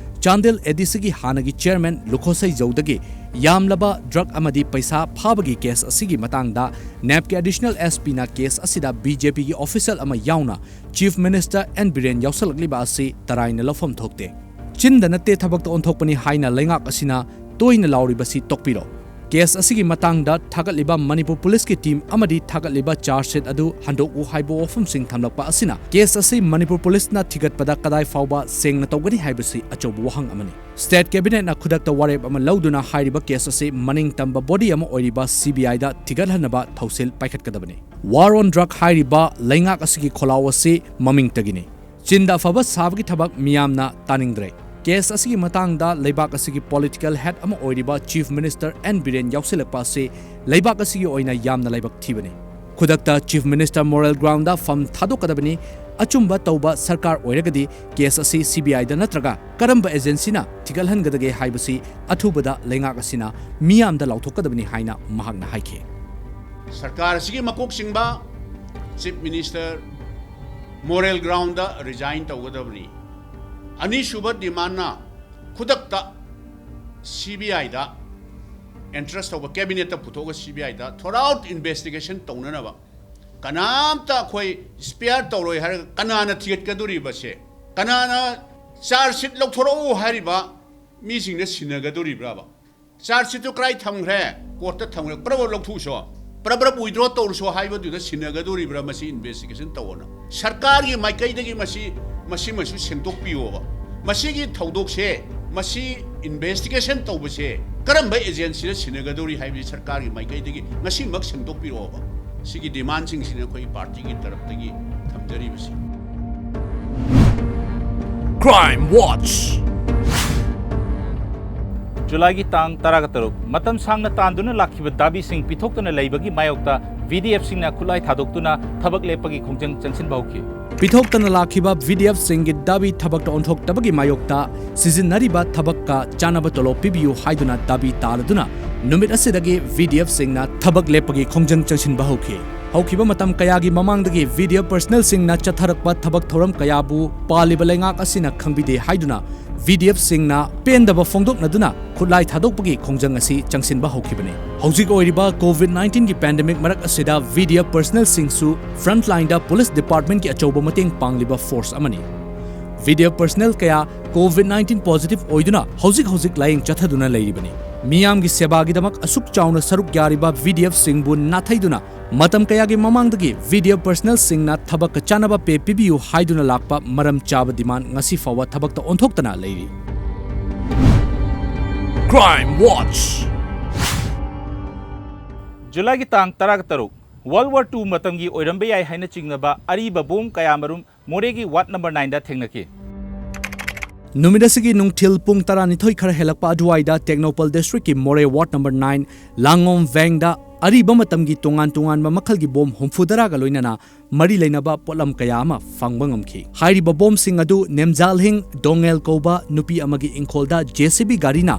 ꯆꯥꯟꯗꯦꯜ ꯑꯦ ꯗꯤ ꯁꯤꯒꯤ ꯍꯥꯟꯅꯒꯤ ꯆꯤꯌꯔꯃꯦꯟ ꯂꯨꯈꯣꯁꯩ ꯖꯧꯗꯒꯤ ꯌꯥꯝꯂꯕ ꯗ꯭ꯔꯒ ꯑꯃꯗꯤ ꯄꯩꯁꯥ ꯐꯥꯕꯒꯤ ꯀꯦꯁ ꯑꯁꯤꯒꯤ ꯃꯇꯥꯡꯗ ꯅꯦꯞꯀꯤ ꯑꯦꯗꯤꯁꯅꯦꯜ ꯑꯦꯁ ꯄꯤꯅ ꯀꯦꯁ ꯑꯁꯤꯗ ꯕꯤ ꯖꯦ ꯄꯤꯒꯤ ꯑꯣꯐꯤꯁꯤꯌꯦꯜ ꯑꯃ ꯌꯥꯎꯅ ꯆꯤꯐ ꯃꯤꯅꯤꯁꯇꯔ ꯑꯦꯟ ꯕꯤꯔꯦꯟ ꯌꯥꯎꯁꯜꯂꯛꯂꯤꯕ ꯑꯁꯤ ꯇꯔꯥꯏꯅ ꯂꯧꯐꯝ ꯊꯣꯛꯇꯦ꯫ ꯆꯤꯟꯗ ꯅꯠꯇꯦ ꯊꯕꯛꯇ ꯑꯣꯟꯊꯣꯛꯄꯅꯤ ꯍꯥꯏꯅ ꯂꯩꯉꯥꯛ ꯑꯁꯤꯅ ꯇꯣꯏꯅ ꯂꯥꯎꯔꯤꯕꯁꯤ ꯇꯣꯛꯄꯤꯔꯣ꯫ ꯀꯦꯁ ꯑꯁꯤꯒꯤ ꯃꯇꯥꯡꯗ ꯊꯥꯒꯠꯂꯤꯕ ꯃꯅꯤꯄꯨꯔ ꯄꯨꯂꯤꯁꯀꯤ ꯇꯤꯝ ꯑꯃꯗꯤ ꯊꯥꯒꯠꯂꯤꯕ ꯆꯥꯔꯖ ꯁꯤꯠ ꯑꯗꯨ ꯍꯟꯗꯣꯛꯎ ꯍꯥꯏꯕ ꯋꯥꯐꯝꯁꯤꯡ ꯊꯝꯂꯛꯄ ꯑꯁꯤꯅ ꯀꯦꯁ ꯑꯁꯤ ꯃꯅꯤꯄꯨꯔ ꯄꯨꯂꯤꯁꯅ ꯊꯤꯒꯠꯄꯗ ꯀꯗꯥꯏ ꯐꯥꯎꯕ ꯁꯦꯡꯅ ꯇꯧꯒꯅꯤ ꯍꯥꯏꯕꯁꯤ ꯑꯆꯧꯕ ꯋꯥꯍꯪ ꯑꯃꯅꯤ꯫ ꯁ꯭ꯇꯦꯠ ꯀꯦꯕꯤꯅꯦꯠꯅ ꯈꯨꯗꯛꯇ ꯋꯥꯔꯦꯞ ꯑꯃ ꯂꯧꯗꯨꯅ ꯍꯥꯏꯔꯤꯕ ꯀꯦꯁ ꯑꯁꯤ ꯃꯅꯤꯡ ꯇꯝꯕ ꯕꯣꯗꯤ ꯑꯃ ꯑꯣꯏꯔꯤꯕ ꯁꯤ ꯕꯤ ꯑꯥꯏꯗ ꯊꯤꯒꯠꯍꯟꯅꯕ ꯊꯧꯁꯤꯜ ꯄꯥꯏꯈꯠꯀꯗꯕꯅꯤ꯫ ꯋꯥꯔ ꯑꯣꯟ ꯗ꯭ꯔꯒ ꯍꯥꯏꯔꯤꯕ ꯂꯩꯉꯥꯛ ꯑꯁꯤꯒꯤ ꯈꯣꯜꯂꯥꯎ ꯑꯁꯤ ꯃꯃꯤꯡꯇꯒꯤꯅꯤ꯫ ꯆꯤꯟꯗ ꯑꯐꯕ ꯁꯥꯕꯒꯤ ꯊꯕꯛ ꯃꯤꯌꯥꯝꯅ ꯇꯥꯅꯤꯡꯗ꯭ꯔꯦ꯫ ꯀꯦꯁ ꯑꯁꯤꯒꯤ ꯃꯇꯥꯡꯗ ꯂꯩꯕꯥꯛ ꯑꯁꯤꯒꯤ ꯄꯣꯂꯤꯇꯤꯀꯦꯜ ꯍꯦꯗ ꯑꯃ ꯑꯣꯏꯔꯤꯕ ꯆꯤꯐ ꯃꯤꯅꯤꯁꯇꯔ ꯑꯦꯟ ꯕꯤꯔꯦꯟ ꯌꯥꯎꯁꯤꯜꯂꯛꯄ ꯑꯁꯤ ꯂꯩꯕꯥꯛ ꯑꯁꯤꯒꯤ ꯑꯣꯏꯅ ꯌꯥꯝꯅ ꯂꯥꯏꯕꯛ ꯊꯤꯕꯅꯤ꯫ ꯈꯨꯗꯛꯇ ꯆꯤꯐ ꯃꯤꯅꯤꯁꯇꯔ ꯃꯣꯔꯦꯜ ꯒ꯭ꯔꯥꯎꯟꯗ ꯐꯝ ꯊꯥꯗꯣꯛꯀꯗꯕꯅꯤ꯫ ꯑꯆꯨꯝꯕ ꯇꯧꯕ ꯁꯔꯀꯥꯔ ꯑꯣꯏꯔꯒꯗꯤ ꯀꯦꯁ ꯑꯁꯤ ꯁꯤ ꯕꯤ ꯑꯥꯏꯗ ꯅꯠꯇ꯭ꯔꯒ ꯀꯔꯝꯕ ꯑꯦꯖꯦꯟꯁꯤꯅ ꯊꯤꯒꯠꯍꯟꯒꯗꯒꯦ ꯍꯥꯏꯕꯁꯤ ꯑꯊꯨꯕꯗ ꯂꯩꯉꯥꯛ ꯑꯁꯤꯅ ꯃꯤꯌꯥꯝꯗ ꯂꯥꯎꯊꯣꯛꯀꯗꯕꯅꯤ ꯍꯥꯏꯅ ꯃꯍꯥꯛꯅ ꯍꯥꯏꯈꯤ꯫ ꯁꯔꯀꯥꯔ ꯑꯁꯤꯒꯤ ꯃꯀꯣꯛ ꯆꯤꯡꯕ chief minister moral ground resign ꯇꯧꯒꯗꯕꯅꯤ꯫ ꯑꯅꯤꯁꯨꯕ ꯗꯤꯃꯥꯟꯅ ꯈꯨꯗꯛꯇ ꯁꯤ ꯕꯤ ꯑꯥꯏꯗ ꯑꯦꯟꯇ꯭ꯔꯁ ꯇꯧꯕ, ꯀꯦꯕꯤꯅꯦꯠꯇ ꯄꯨꯊꯣꯛꯑꯒ ꯁꯤ ꯕꯤ ꯑꯥꯏꯗ ꯊꯣꯔꯥꯎꯠ ꯏꯟꯚꯦꯁꯇꯤꯒꯦꯁꯟ ꯇꯧꯅꯅꯕ꯫ ꯀꯅꯥꯝꯇ ꯑꯩꯈꯣꯏ ꯏꯁꯄꯤꯌꯥꯔ ꯇꯧꯔꯣꯏ ꯍꯥꯏꯔꯒ ꯀꯅꯥꯅ ꯊꯤꯒꯠꯀꯗꯣꯔꯤꯕꯁꯦ? ꯀꯅꯥꯅ ꯆꯥꯔꯖ ꯁꯤꯠ ꯂꯧꯊꯣꯔꯛꯎ ꯍꯥꯏꯔꯤꯕ ꯃꯤꯁꯤꯡꯅ ꯁꯤꯟꯅꯒꯗꯣꯔꯤꯕ꯭ꯔꯥꯕ? ꯆꯥꯔꯖ ꯁꯤꯠꯇꯨ ꯀꯗꯥꯏ ꯊꯝꯈ꯭ꯔꯦ? ꯀꯣꯔꯠꯇ ꯊꯝꯈ꯭ꯔꯦ꯫ ꯄ꯭ꯔꯞ ꯄ꯭ꯔꯞ ꯂꯧꯊꯣꯛꯎꯁꯣ, ꯄ꯭ꯔꯞ ꯄ꯭ꯔꯞ ꯋꯤꯗ꯭ꯔꯣ ꯇꯧꯔꯨꯁꯣ ꯍꯥꯏꯕꯗꯨꯗ ꯁꯤꯟꯅꯒꯗꯣꯔꯤꯕ꯭ꯔꯥ? ꯃꯁꯤ ꯏꯟꯚꯦꯁꯇꯤꯒꯦꯁꯟ ꯇꯧꯑꯣꯅ꯫ ꯁꯔꯀꯥꯔꯒꯤ ꯃꯥꯏꯀꯩꯗꯒꯤ ꯃꯁꯤ, ꯃꯁꯤꯃꯁꯨ ꯁꯦꯡꯗꯣꯛꯄꯤꯌꯣꯕ꯫ ꯃꯁꯤꯒꯤ ꯊꯧꯗꯣꯛꯁꯦ, ꯃꯁꯤ ꯏꯟꯚꯦꯁꯇꯤꯒꯦꯁꯟ ꯇꯧꯕꯁꯦ ꯀꯔꯝꯕ ꯑꯦꯖꯦꯟꯁꯤꯅ ꯁꯤꯟꯅꯒꯗꯧꯔꯤ ꯍꯥꯏꯕꯁꯤ ꯁꯔꯀꯥꯔꯒꯤ ꯃꯥꯏꯀꯩꯗꯒꯤ ꯉꯁꯤꯃꯛ ꯁꯦꯡꯗꯣꯛꯄꯤꯔꯛꯑꯣꯕ꯫ ꯁꯤꯒꯤ ꯗꯤꯃꯥꯟꯁꯤꯡꯁꯤꯅ ꯑꯩꯈꯣꯏ ꯄꯥꯔꯇꯤꯒꯤ ꯇꯔꯞꯇꯒꯤ ꯊꯝꯖꯔꯤꯕꯁꯤ꯫ Crime Watch꯫ ꯖꯨꯂꯥꯏꯒꯤ ꯇꯥꯡ ꯇꯔꯥꯒ ꯇꯔꯨꯛ, ꯃꯇꯝ ꯁꯥꯡꯅ ꯇꯥꯟꯗꯨꯅ ꯂꯥꯛꯈꯤꯕ ꯗꯥꯕꯤꯁꯤꯡ ꯄꯤꯊꯣꯛꯇꯅ ꯂꯩꯕꯒꯤ ꯃꯥꯌꯣꯛꯇ ꯚꯤ ꯗꯤ ꯑꯦꯐꯁꯤꯡꯅ ꯈꯨꯠꯂꯥꯏ ꯊꯥꯗꯣꯛꯇꯨꯅ ꯊꯕꯛ ꯂꯦꯞꯄꯒꯤ ꯈꯣꯡꯖꯪ ꯆꯪꯁꯤꯟꯕ ꯍꯧꯈꯤ꯫ ꯄꯤꯊꯣꯛꯇꯅ ꯂꯥꯛꯈꯤꯕ ꯚꯤ ꯗꯤ ꯑꯦꯐꯁꯤꯡꯒꯤ ꯗꯥꯕꯤ ꯊꯕꯛꯇ ꯑꯣꯟꯊꯣꯛꯇꯕꯒꯤ ꯃꯥꯌꯣꯛꯇ ꯁꯤꯖꯤꯟꯅꯔꯤꯕ ꯊꯕꯛꯀ ꯆꯥꯅꯕ ꯇꯣꯂꯣꯞ ꯄꯤꯕꯤꯌꯨ ꯍꯥꯏꯗꯨꯅ ꯗꯥꯕꯤ ꯇꯥꯔꯗꯨꯅ ꯅꯨꯃꯤꯠ ꯑꯁꯤꯗꯒꯤ ꯚꯤ ꯗꯤ ꯑꯦꯐꯁꯤꯡꯅ ꯊꯕꯛ ꯂꯦꯞꯄꯒꯤ ꯈꯣꯡꯖꯪ ꯆꯪꯁꯤꯟꯕ ꯍꯧꯈꯤ꯫ ꯍꯧꯈꯤꯕ ꯃꯇꯝ ꯀꯌꯥꯒꯤ ꯃꯃꯥꯡꯗꯒꯤ VDF personnelꯁꯤꯡꯅ ꯆꯠꯊꯔꯛꯄ ꯊꯕꯛ ꯊꯧꯔꯝ ꯀꯌꯥꯕꯨ ꯄꯥꯜꯂꯤꯕ ꯂꯩꯉꯥꯛ ꯑꯁꯤꯅ ꯈꯪꯕꯤꯗꯦ ꯍꯥꯏꯗꯨꯅ VDFꯁꯤꯡꯅ ꯄꯦꯟꯗꯕ ꯐꯣꯡꯗꯣꯛꯅꯗꯨꯅ ꯈꯨꯠꯂꯥꯏ ꯊꯥꯗꯣꯛꯄꯒꯤ ꯈꯣꯡꯖꯪ ꯑꯁꯤ ꯆꯪꯁꯤꯟꯕ ꯍꯧꯈꯤꯕꯅꯤ꯫ ꯍꯧꯖꯤꯛ ꯑꯣꯏꯔꯤꯕ COVID nineteenꯒꯤ pandemic ꯃꯔꯛ ꯑꯁꯤꯗ VDF personnelꯁꯤꯡꯁꯨ frontlineꯗ police departmentꯀꯤ ꯑꯆꯧꯕ ꯃꯇꯦꯡ ꯄꯥꯡꯂꯤꯕ force ꯑꯃꯅꯤ꯫ VDF personnel ꯀꯌꯥ COVID nineteen positive ꯑꯣꯏꯗꯨꯅ ꯍꯧꯖꯤꯛ ꯍꯧꯖꯤꯛ ꯂꯥꯌꯦꯡ ꯆꯠꯊꯗꯨꯅ ꯂꯩꯔꯤꯕꯅꯤ꯫ ꯃꯤꯌꯥꯝꯒꯤ ꯁꯦꯕꯥꯒꯤꯗꯃꯛ ꯑꯁꯨꯛ ꯆꯥꯎꯅ ꯁꯔꯨꯛ ꯌꯥꯔꯤꯕ VDFꯁꯤꯡꯕꯨ ꯅꯥꯊꯩꯗꯨꯅ ꯃꯇꯝ ꯀꯌꯥꯒꯤ ꯃꯃꯥꯡꯗꯒꯤ VDF personnelꯁꯤꯡꯅ ꯊꯕꯛꯀ ꯆꯥꯟꯅꯕ pay ꯄꯤꯕꯤꯌꯨ ꯍꯥꯏꯗꯨꯅ ꯂꯥꯛꯄ ꯃꯔꯝ ꯆꯥꯕ demand ꯉꯁꯤ ꯐꯥꯎꯕ ꯊꯕꯛꯇ ꯑꯣꯟꯊꯣꯛꯇꯅ ꯂꯩꯔꯤ꯫ Crime Watch꯫ ꯖꯨꯂꯥꯏꯒꯤ ꯇꯥꯡ ꯇꯔꯥꯒ ꯇꯔꯨꯛ, World War two ꯃꯇꯝꯒꯤ ꯑꯣꯏꯔꯝꯕ ꯌꯥꯏ ꯍꯥꯏꯅ ꯆꯤꯡꯅꯕ ꯑꯔꯤꯕ ꯕꯣꯝ ꯀꯌꯥꯃꯔꯨꯝ ꯃꯣꯔꯦꯒꯤ ward number nineꯗ ꯊꯦꯡꯅꯈꯤ꯫ ꯅꯨꯃꯤꯠ ꯑꯁꯤꯒꯤ ꯅꯨꯡꯊꯤꯜ ꯄꯨꯡ ꯇꯔꯥꯅꯤꯊꯣꯏ ꯈꯔ ꯍꯦꯜꯂꯛꯄ ꯑꯗꯨꯋꯥꯏꯗ ꯇꯦꯡꯅꯧꯄꯜ districtꯀꯤ ꯃꯣꯔꯦ ward number nine ꯂꯥꯡꯉꯣꯝ ꯚꯦꯡꯗ ꯑꯔꯤꯕ ꯃꯇꯝꯒꯤ ꯇꯣꯉꯥꯟ ꯇꯣꯉꯥꯟꯕ ꯃꯈꯜꯒꯤ ꯕꯣꯝ ꯍꯨꯝꯐꯨꯇꯔꯥꯒ ꯂꯣꯏꯅꯅ ꯃꯔꯤ ꯂꯩꯅꯕ ꯄꯣꯠꯂꯝ ꯀꯌꯥ ꯑꯃ ꯐꯪꯕ ꯉꯝꯈꯤ꯫ ꯍꯥꯏꯔꯤꯕ ꯕꯣꯝꯁꯤꯡ ꯑꯗꯨ ꯅꯦꯝꯖꯥꯜꯍꯤꯡ ꯗꯣꯉꯦꯜ ꯀꯧꯕ ꯅꯨꯄꯤ ꯑꯃꯒꯤ ꯏꯪꯈꯣꯜꯗ JCB ꯒꯥꯔꯤꯅ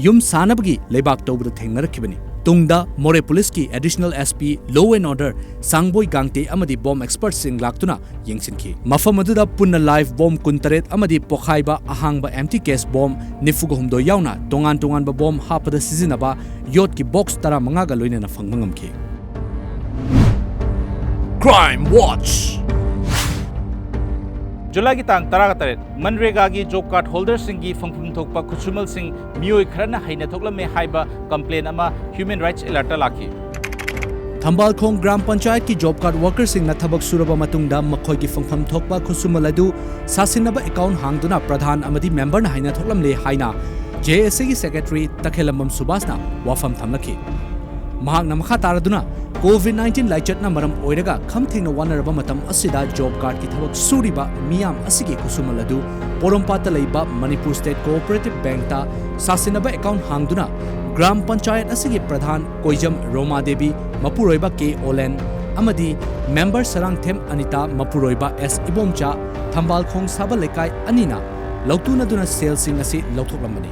ꯌꯨꯝ ꯁꯥꯅꯕꯒꯤ ꯂꯩꯕꯥꯛ ꯇꯧꯕꯗ ꯊꯦꯡꯅꯔꯛꯈꯤꯕꯅꯤ꯫ ꯇꯨꯡꯗ ꯃꯣꯔꯦ policeꯀꯤ additional SP law and order ꯁꯥꯡꯕꯣꯏ ꯒꯥꯡꯇꯦ ꯑꯃꯗꯤ ꯕꯣꯝ expertꯁꯤꯡ ꯂꯥꯛꯇꯨꯅ ꯌꯦꯡꯁꯤꯟꯈꯤ꯫ ꯃꯐꯝ ꯑꯗꯨꯗ ꯄꯨꯟꯅ live ꯕꯣꯝ ꯀꯨꯟꯇꯔꯦꯠ ꯑꯃꯗꯤ ꯄꯣꯈꯥꯏꯕ ꯑꯍꯥꯡꯕ empty case ꯕꯣꯝ ꯅꯤꯐꯨꯒ ꯍꯨꯝꯗꯣꯏ ꯌꯥꯎꯅ ꯇꯣꯉꯥꯟ ꯇꯣꯉꯥꯟꯕ ꯕꯣꯝ ꯍꯥꯞꯄꯗ ꯁꯤꯖꯤꯟꯅꯕ ꯌꯣꯠꯀꯤ box ꯇꯔꯥꯃꯉꯥꯒ ꯂꯣꯏꯅꯅ ꯐꯪꯕ ꯉꯝꯈꯤ꯫ Crime Watch꯫ ꯖꯨꯂꯥꯏꯒꯤ ꯇꯥꯡ ꯇꯔꯥꯒ ꯇꯔꯦꯠ, ꯃꯟꯔꯦꯒꯥꯒꯤ job card holderꯁꯤꯡꯒꯤ ꯐꯪꯐꯝ ꯊꯣꯛꯄ ꯈꯨꯠꯁꯨꯃꯜꯁꯤꯡ ꯃꯤꯑꯣꯏ ꯈꯔꯅ ꯍꯩꯅ ꯊꯣꯛꯂꯝꯃꯦ ꯍꯥꯏꯕ complaint ꯑꯃ Human Rights Alertꯇ ꯂꯥꯛꯈꯤ꯫ ꯊꯝꯕꯥꯜꯈꯣꯡ ꯒ꯭ꯔꯥꯝ ꯄꯟꯆꯥꯌꯠꯀꯤ job card workerꯁꯤꯡꯅ ꯊꯕꯛ ꯁꯨꯔꯕ ꯃꯇꯨꯡꯗ ꯃꯈꯣꯏꯒꯤ ꯐꯪꯐꯝ ꯊꯣꯛꯄ ꯈꯨꯠꯁꯨꯃꯜ ꯑꯗꯨ ꯁꯥꯁꯤꯟꯅꯕ account ꯍꯥꯡꯗꯨꯅ ꯄ꯭ꯔꯙꯥꯟ ꯑꯃꯗꯤ memberꯅ ꯍꯩꯅ ꯊꯣꯛꯂꯝꯂꯦ ꯍꯥꯏꯅ JACꯒꯤ secretary ꯇꯈꯦꯜꯂꯝꯕꯝ ꯁꯨꯕꯥꯁꯅ ꯋꯥꯐꯝ ꯊꯝꯂꯛꯈꯤ꯫ ꯃꯍꯥꯛꯅ ꯃꯈꯥ ꯇꯥꯔꯗꯨꯅ COVID nineteen ꯂꯥꯏꯆꯠꯅ ꯃꯔꯝ ꯑꯣꯏꯔꯒ ꯈꯝ ꯊꯦꯡꯅ ꯋꯥꯅꯔꯕ ꯃꯇꯝ ꯑꯁꯤꯗ job cardꯀꯤ ꯊꯕꯛ ꯁꯨꯔꯤꯕ ꯃꯤꯌꯥꯝ ꯑꯁꯤꯒꯤ ꯈꯨꯠꯁꯨꯃꯜ ꯑꯗꯨ ꯄꯣꯔꯣꯝꯄꯥꯠꯇ ꯂꯩꯕ Manipur State Cooperative Bankꯇ ꯁꯥꯁꯤꯟꯅꯕ account ꯍꯥꯡꯗꯨꯅ ꯒ꯭ꯔꯥꯝ ꯄꯟꯆꯥꯌꯠ ꯑꯁꯤꯒꯤ ꯄ꯭ꯔꯙꯥꯟ ꯀꯣꯏꯖꯝ ꯔꯣꯃꯥ ꯗꯦꯕꯤ, ꯃꯄꯨꯔꯣꯏꯕ ꯀꯦ ꯑꯣꯂꯦꯟ ꯑꯃꯗꯤ member ꯁꯔꯥꯡꯊꯦꯝ ꯑꯅꯤꯇꯥ, ꯃꯄꯨꯔꯣꯏꯕ ꯑꯦꯁ ꯏꯕꯣꯝꯆꯥ, ꯊꯝꯕꯥꯜꯈꯣꯡ ꯁꯥꯕꯜ ꯂꯩꯀꯥꯏ ꯑꯅꯤꯅ ꯂꯧꯇꯨꯅꯗꯨꯅ ꯁꯦꯜꯁꯤꯡ ꯑꯁꯤ ꯂꯧꯊꯣꯛꯂꯝꯕꯅꯤ꯫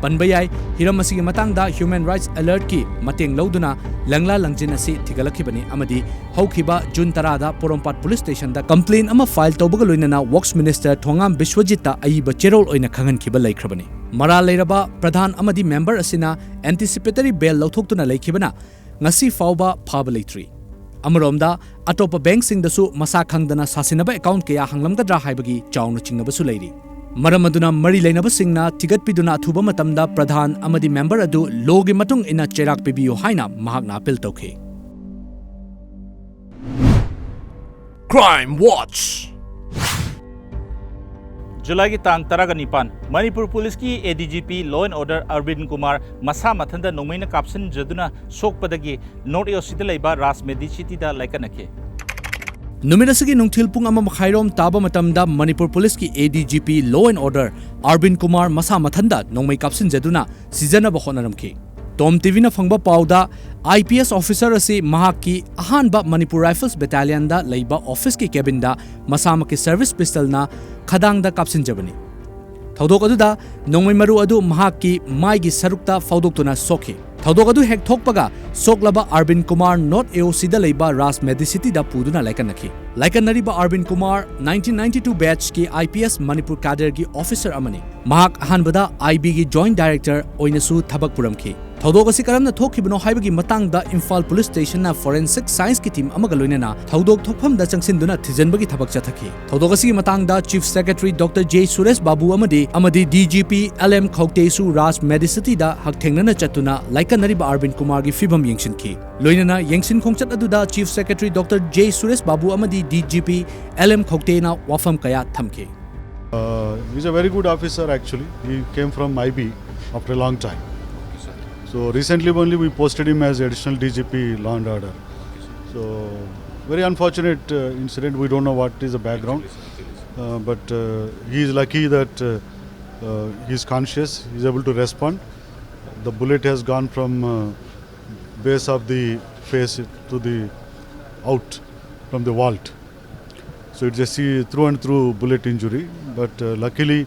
ꯄꯟꯕ ꯌꯥꯏ꯫ ꯍꯤꯔꯝ ꯑꯁꯤꯒꯤ ꯃꯇꯥꯡꯗ Human Rights Alertꯀꯤ ꯃꯇꯦꯡ ꯂꯧꯗꯨꯅ ꯂꯪꯂꯥ ꯂꯪꯖꯤꯟ ꯑꯁꯤ ꯊꯤꯒꯠꯂꯛꯈꯤꯕꯅꯤ ꯑꯃꯗꯤ ꯍꯧꯈꯤꯕ ꯖꯨꯟ ꯇꯔꯥꯗ ꯄꯣꯔꯣꯝꯄꯥꯠ ꯄꯨꯂꯤꯁ ꯁ꯭ꯇꯦꯁꯟꯗ ꯀꯝꯄ꯭ꯂꯦꯟ ꯑꯃ ꯐꯥꯏꯜ ꯇꯧꯕꯒ ꯂꯣꯏꯅꯅ ꯋꯔꯛꯁ ꯃꯤꯅꯤꯁꯇꯔ ꯊꯣꯉꯥꯝ ꯕꯤꯁ꯭ꯋꯖꯤꯠꯇ ꯑꯏꯕ ꯆꯦꯔꯣꯜ ꯑꯣꯏꯅ ꯈꯪꯍꯟꯈꯤꯕ ꯂꯩꯈ꯭ꯔꯕꯅꯤ꯫ ꯃꯔꯥꯜ ꯂꯩꯔꯕ ꯄ꯭ꯔꯙꯥꯟ ꯑꯃꯗꯤ ꯃꯦꯝꯕꯔ ꯑꯁꯤꯅ ꯑꯦꯟꯇꯤꯁꯤꯄꯦꯇꯔꯤ ꯕꯦꯜ ꯂꯧꯊꯣꯛꯇꯨꯅ ꯂꯩꯈꯤꯕꯅ ꯉꯁꯤ ꯐꯥꯎꯕ ꯐꯥꯕ ꯂꯩꯇ꯭ꯔꯤ꯫ ꯑꯃꯔꯣꯝꯗ, ꯑꯇꯣꯞꯄ ꯕꯦꯡꯛꯁꯤꯡꯗꯁꯨ ꯃꯁꯥ ꯈꯪꯗꯅ ꯁꯥꯁꯤꯟꯅꯕ ꯑꯦꯀꯥꯎꯟꯠ ꯀꯌꯥ ꯍꯥꯡꯂꯝꯒꯗ꯭ꯔꯥ ꯍꯥꯏꯕꯒꯤ ꯆꯥꯎꯅ ꯆꯤꯡꯅꯕꯁꯨ ꯂꯩꯔꯤ꯫ ꯃꯔꯝ ꯑꯗꯨꯅ ꯃꯔꯤ ꯂꯩꯅꯕꯁꯤꯡꯅ ꯊꯤꯒꯠꯄꯤꯗꯨꯅ ꯑꯊꯨꯕ ꯃꯇꯝꯗ ꯄ꯭ꯔꯙꯥꯟ ꯑꯃꯗꯤ ꯃꯦꯝꯕꯔ ꯑꯗꯨ ꯂꯣꯒꯤ ꯃꯇꯨꯡ ꯏꯟꯅ ꯆꯩꯔꯥꯛ ꯄꯤꯕꯤꯌꯨ ꯍꯥꯏꯅ ꯃꯍꯥꯛꯅ ꯑꯄꯤꯜ ꯇꯧꯈꯤ꯫ Crime Watch꯫ ꯖꯨꯂꯥꯏꯒꯤ ꯇꯥꯡ ꯇꯔꯥꯒ ꯅꯤꯄꯥꯟ, ꯃꯅꯤꯄꯨꯔ ꯄꯨꯂꯤꯁꯀꯤ ADGP Law and Order ꯑꯔꯕꯤꯟ Kumar ꯃꯁꯥ ꯃꯊꯟꯇ ꯅꯣꯡꯃꯩꯅ ꯀꯥꯞꯁꯤꯟꯖꯗꯨꯅ ꯁꯣꯛꯄꯗꯒꯤ ꯅꯣꯔꯠ ꯏꯌꯣꯁꯤꯗ ꯂꯩꯕ ꯔꯥꯖ ꯃꯦꯗꯤꯁꯤꯇꯤꯗ ꯂꯥꯏꯀꯠꯅꯈꯤ꯫ ꯅꯨꯃꯤꯠ ꯑꯁꯤꯒꯤ ꯅꯨꯡꯊꯤꯜ ꯄꯨꯡ ꯑꯃ ꯃꯈꯥꯏꯔꯣꯝ ꯇꯥꯕ ꯃꯇꯝꯗ ꯃꯅꯤꯄꯨꯔ ꯄꯨꯂꯤꯁꯀꯤ ADGP Law and Order ꯑꯔꯕꯤꯟ Kumar ꯃꯁꯥ ꯃꯊꯟꯇ ꯅꯣꯡꯃꯩ ꯀꯥꯞꯁꯤꯟꯖꯗꯨꯅ ꯁꯤꯖꯅꯕ ꯍꯣꯠꯅꯔꯝꯈꯤ꯫ ꯇꯣꯝ ꯇꯤꯚꯤꯅ ꯐꯪꯕ ꯄꯥꯎꯗ, IPS officer ꯑꯁꯤ ꯃꯍꯥꯛꯀꯤ ꯑꯍꯥꯟꯕ ꯃꯅꯤꯄꯨꯔ ꯔꯥꯏꯐꯜꯁ ꯕꯦꯇꯥꯂꯤꯌꯟꯗ ꯂꯩꯕ ꯑꯣꯐꯤꯁꯀꯤ ꯀꯦꯕꯤꯟꯗ ꯃꯁꯥꯃꯛꯀꯤ ꯁꯔꯚꯤꯁ ꯄꯤꯁꯇꯜꯅ ꯈꯗꯥꯡꯗ ꯀꯥꯞꯁꯤꯟꯖꯕꯅꯤ꯫ ꯊꯧꯗꯣꯛ ꯑꯗꯨꯗ ꯅꯣꯡꯃꯩ ꯃꯔꯨ ꯑꯗꯨ ꯃꯍꯥꯛꯀꯤ ꯃꯥꯏꯒꯤ ꯁꯔꯨꯛꯇ ꯐꯥꯎꯗꯣꯛꯇꯨꯅ ꯁꯣꯛꯈꯤ꯫ ꯊꯧꯗꯣꯛ ꯑꯗꯨ ꯍꯦꯛ ꯊꯣꯛꯄꯒ ꯁꯣꯛꯂꯕ ꯑꯔꯕꯤꯟ ꯀꯨꯃꯥꯔ ꯅꯣꯔꯠ ꯏꯌꯣꯁꯤꯗ ꯂꯩꯕ ꯔꯥꯖ ꯃꯦꯗꯤꯁꯤꯇꯤꯗ ꯄꯨꯗꯨꯅ ꯂꯥꯏꯀꯠꯅꯈꯤ꯫ ꯂꯥꯏꯀꯠꯅꯔꯤꯕ ꯑꯔꯕꯤꯟ Kumar nineteen ninety-two batchꯀꯤ IPS Manipur cadreꯒꯤ officer ꯑꯃꯅꯤ꯫ ꯃꯍꯥꯛ ꯑꯍꯥꯟꯕꯗ IBꯒꯤ joint director ꯑꯣꯏꯅꯁꯨ ꯊꯕꯛ ꯄꯨꯔꯝꯈꯤ꯫ ꯊꯧꯗꯣꯛ ꯑꯁꯤ ꯀꯔꯝꯅ ꯊꯣꯛꯈꯤꯕꯅꯣ ꯍꯥꯏꯕꯒꯤ ꯃꯇꯥꯡꯗ ꯏꯝꯐꯥꯜ ꯄꯨꯂꯤꯁ ꯁ꯭ꯇꯦꯁꯟꯅ forensic scienceꯀꯤ team ꯑꯃꯒ ꯂꯣꯏꯅꯅ ꯊꯧꯗꯣꯛ ꯊꯣꯛꯐꯝꯗ ꯆꯪꯁꯤꯟꯗꯨꯅ ꯊꯤꯖꯤꯟꯕꯒꯤ ꯊꯕꯛ ꯆꯠꯊꯈꯤ꯫ ꯊꯧꯗꯣꯛ ꯑꯁꯤꯒꯤ ꯃꯇꯥꯡꯗ Chief Secretary Doctor J Suresh ꯕꯥꯕꯨ ꯑꯃꯗꯤ, ꯑꯃꯗꯤ DGP LM ꯈꯧꯇꯦꯁꯨ ꯔꯥꯖ ꯃꯦꯗꯤꯁꯤꯇꯤꯗ ꯍꯛꯊꯦꯡꯅꯅ ꯆꯠꯇꯨꯅ ꯂꯥꯏꯀꯠꯅꯔꯤꯕ ꯑꯔꯕꯤꯟ ꯀꯨꯃꯥꯔꯒꯤ ꯐꯤꯚꯝ ꯌꯦꯡꯁꯤꯟꯈꯤ꯫ ꯂꯣꯏꯅꯅ ꯌꯦꯡꯁꯤꯟ ꯈꯣꯡꯆꯠ ꯑꯗꯨꯗ Chief Secretary Doctor J Suresh ꯕꯥꯕꯨ ꯑꯃꯗꯤ DGP LM ꯈꯧꯇꯦꯅ ꯋꯥꯐꯝ ꯀꯌꯥ ꯊꯝꯈꯤ꯫ Uh, he's a very good officer actually. He came from IB after a long time. So recently only we posted him as additional DGP Law and Order. So very unfortunate uh, incident. We don't know what is the background. Uh, but uh, he is lucky that uh, uh, he is conscious, he is able to respond. The bullet has gone from uh, base of the face to the out from the vault. So it's a see through and through bullet injury, but uh, luckily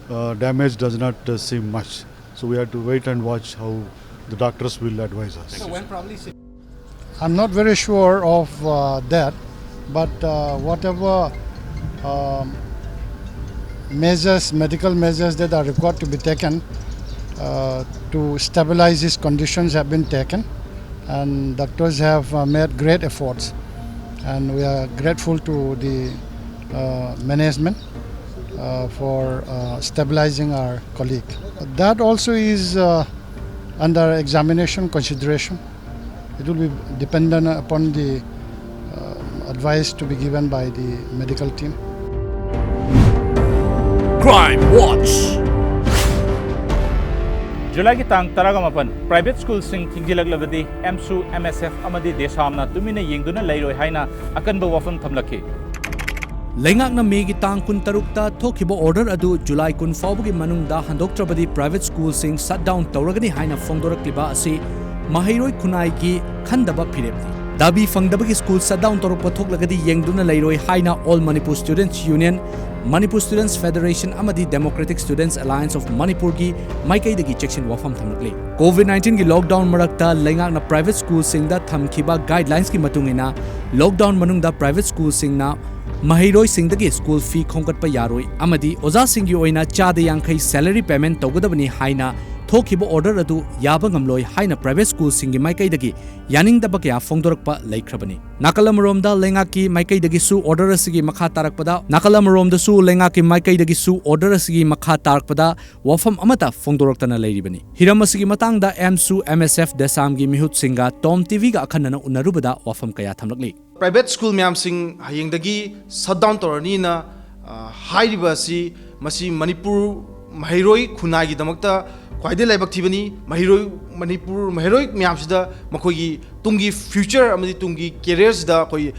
uh, damage does not uh, seem much. So we have to wait and watch how the doctors will advise us. I'm not very sure of uh, that, but uh, whatever um, measures, medical measures that are required to be taken uh, to stabilize his conditions have been taken, and doctors have uh, made great efforts, and we are grateful to the uh, management uh, for uh, stabilizing our colleague. That also is uh, under examination, consideration. It will be dependent upon the uh, advice to be given by the medical team. Crime Watch. ꯖꯨꯂꯥꯏꯒꯤ ꯇꯥꯡ ꯇꯔꯥꯒ ꯃꯥꯄꯟ, ꯄ꯭ꯔꯥꯏꯚꯦꯠ ꯁ꯭ꯀꯨꯜꯁꯤꯡ ꯊꯤꯡꯖꯤꯜꯂꯛꯂꯕꯗꯤ ꯑꯦꯝꯁꯨ, ꯑꯦꯝ ꯑꯦꯁ ꯑꯦꯐ ꯑꯃꯗꯤ ꯗꯦꯁꯥꯝꯅ ꯇꯨꯃꯤꯟꯅ ꯌꯦꯡꯗꯨꯅ ꯂꯩꯔꯣꯏ ꯍꯥꯏꯅ ꯑꯀꯟꯕ ꯋꯥꯐꯝ ꯊꯝꯂꯛꯈꯤ꯫ ꯂꯩꯉꯥꯛꯅ ꯃꯦꯒꯤ ꯇꯥꯡ ꯀꯨꯟꯇꯔꯨꯛꯇ ꯊꯣꯛꯈꯤꯕ ꯑꯣꯔꯗꯔ ꯑꯗꯨ ꯖꯨꯂꯥꯏ ꯀꯨꯟ ꯐꯥꯎꯕꯒꯤ ꯃꯅꯨꯡꯗ ꯍꯟꯗꯣꯛꯇ꯭ꯔꯕꯗꯤ ꯄ꯭ꯔꯥꯏꯚꯦꯠ ꯁ꯭ꯀꯨꯜꯁꯤꯡ ꯁꯠ ꯗꯥꯎꯟ ꯇꯧꯔꯒꯅꯤ ꯍꯥꯏꯅ ꯐꯣꯡꯗꯣꯔꯛꯂꯤꯕ ꯑꯁꯤ ꯃꯍꯩꯔꯣꯏ ꯈꯨꯟꯅꯥꯏꯒꯤ ꯈꯟꯗꯕ ꯐꯤꯔꯦꯞꯅꯤ꯫ ꯗꯥꯕꯤ ꯐꯪꯗꯕꯒꯤ ꯁ꯭ꯀꯨꯜ ꯁꯠ ꯗꯥꯎꯟ ꯇꯧꯔꯛꯄ ꯊꯣꯛꯂꯒꯗꯤ ꯌꯦꯡꯗꯨꯅ ꯂꯩꯔꯣꯏ ꯍꯥꯏꯅ All Manipur Students Union, Manipur Students Federation ꯑꯃꯗꯤ Democratic Students Alliance of Manipurꯒꯤ ꯃꯥꯏꯀꯩꯗꯒꯤ ꯆꯦꯛꯁꯤꯟ ꯋꯥꯐꯝ ꯊꯝꯂꯛꯂꯤ꯫ ꯀꯣꯚꯤꯗ ꯅꯥꯏꯟꯇꯤꯟꯒꯤ ꯂꯣꯛꯗꯥꯎꯟ ꯃꯔꯛꯇ ꯂꯩꯉꯥꯛꯅ ꯄ꯭ꯔꯥꯏꯚꯦꯠ ꯁ꯭ꯀꯨꯜꯁꯤꯡꯗ ꯊꯝꯈꯤꯕ ꯒꯥꯏꯗꯂꯥꯏꯟꯁꯀꯤ ꯃꯇꯨꯡ ꯏꯟꯅ, ꯂꯣꯛꯗꯥꯎꯟ ꯃꯅꯨꯡꯗ ꯄ꯭ꯔꯥꯏꯚꯦꯠ ꯁ꯭ꯀꯨꯜꯁꯤꯡꯅ ꯃꯍꯩꯔꯣꯏꯁꯤꯡꯗꯒꯤ ꯁ꯭ꯀꯨꯜ ꯐꯤ ꯈꯣꯝꯒꯠꯄ ꯌꯥꯔꯣꯏ ꯑꯃꯗꯤ ꯑꯣꯖꯥꯁꯤꯡꯒꯤ ꯑꯣꯏꯅ ꯆꯥꯗ ꯌꯥꯡꯈꯩ ꯁꯦꯂꯔꯤ ꯄꯦꯃꯦꯟꯠ ꯇꯧꯒꯗꯕꯅꯤ ꯍꯥꯏꯅ ꯊꯣꯛꯈꯤꯕ ꯑꯣꯔꯗꯔ ꯑꯗꯨ ꯌꯥꯕ ꯉꯝꯂꯣꯏ ꯍꯥꯏꯅ ꯄ꯭ꯔꯥꯏꯚꯦꯠ ꯁ꯭ꯀꯨꯜꯁꯤꯡꯒꯤ ꯃꯥꯏꯀꯩꯗꯒꯤ ꯌꯥꯅꯤꯡꯗꯕ ꯀꯌꯥ ꯐꯣꯡꯗꯣꯔꯛꯄ ꯂꯩꯈ꯭ꯔꯕꯅꯤ꯫ ꯅꯥꯀꯜ ꯑꯃꯔꯣꯝꯗ ꯂꯩꯉꯥꯛꯀꯤ ꯃꯥꯏꯀꯩꯗꯒꯤꯁꯨ ꯑꯣꯔꯗꯔ ꯑꯁꯤꯒꯤ ꯃꯈꯥ ꯇꯥꯔꯛꯄꯗ, ꯅꯥꯀꯜ ꯑꯃꯔꯣꯝꯗꯁꯨ ꯂꯩꯉꯥꯛꯀꯤ ꯃꯥꯏꯀꯩꯗꯒꯤꯁꯨ ꯑꯣꯔꯗꯔ ꯑꯁꯤꯒꯤ ꯃꯈꯥ ꯇꯥꯔꯛꯄꯗ ꯋꯥꯐꯝ ꯑꯃꯠꯇ ꯐꯣꯡꯗꯣꯔꯛꯇꯅ ꯂꯩꯔꯤꯕꯅꯤ꯫ ꯍꯤꯔꯝ ꯑꯁꯤꯒꯤ ꯃꯇꯥꯡꯗ ꯑꯦꯝꯁꯨ, ꯑꯦꯝ ꯑꯦꯁ ꯑꯦꯐ ꯗꯦꯁꯥꯝꯒꯤ ꯃꯤꯍꯨꯠꯁꯤꯡꯒ ꯇꯣꯝ ꯇꯤꯚꯤꯒ ꯑꯈꯟꯅꯅ ꯎꯅꯔꯨꯕꯗ ꯋꯥꯐꯝ ꯀꯌꯥ ꯊꯝꯂꯛꯂꯤ꯫ ꯄ꯭ꯔꯥꯏꯚꯦꯠ ꯁ꯭ꯀꯨꯜ ꯃꯌꯥꯝꯁꯤꯡ ꯍꯌꯦꯡꯗꯒꯤ ꯁꯠ ꯗꯥꯎꯟ ꯇꯧꯔꯅꯤꯅ, ꯑ, ꯍꯥꯏꯔꯤꯕ ꯑꯁꯤ, ꯃꯁꯤ ꯃꯅꯤꯄꯨꯔ ꯃꯍꯩꯔꯣꯏ ꯈꯨꯟꯅꯥꯏꯒꯤꯗꯃꯛꯇ ꯈ꯭ꯋꯥꯏꯗꯒꯤ ꯂꯥꯏꯕꯛ ꯊꯤꯕꯅꯤ꯫ ꯃꯍꯩꯔꯣꯏ, ꯃꯅꯤꯄꯨꯔ ꯃꯍꯩꯔꯣꯏ ꯃꯌꯥꯝꯁꯤꯗ ꯃꯈꯣꯏꯒꯤ ꯇꯨꯡꯒꯤ ꯐ꯭ꯌꯨꯆꯔ ꯑꯃꯗꯤ ꯇꯨꯡꯒꯤ ꯀꯦꯔꯤꯌꯔꯁꯤꯗ ꯑꯩꯈꯣꯏ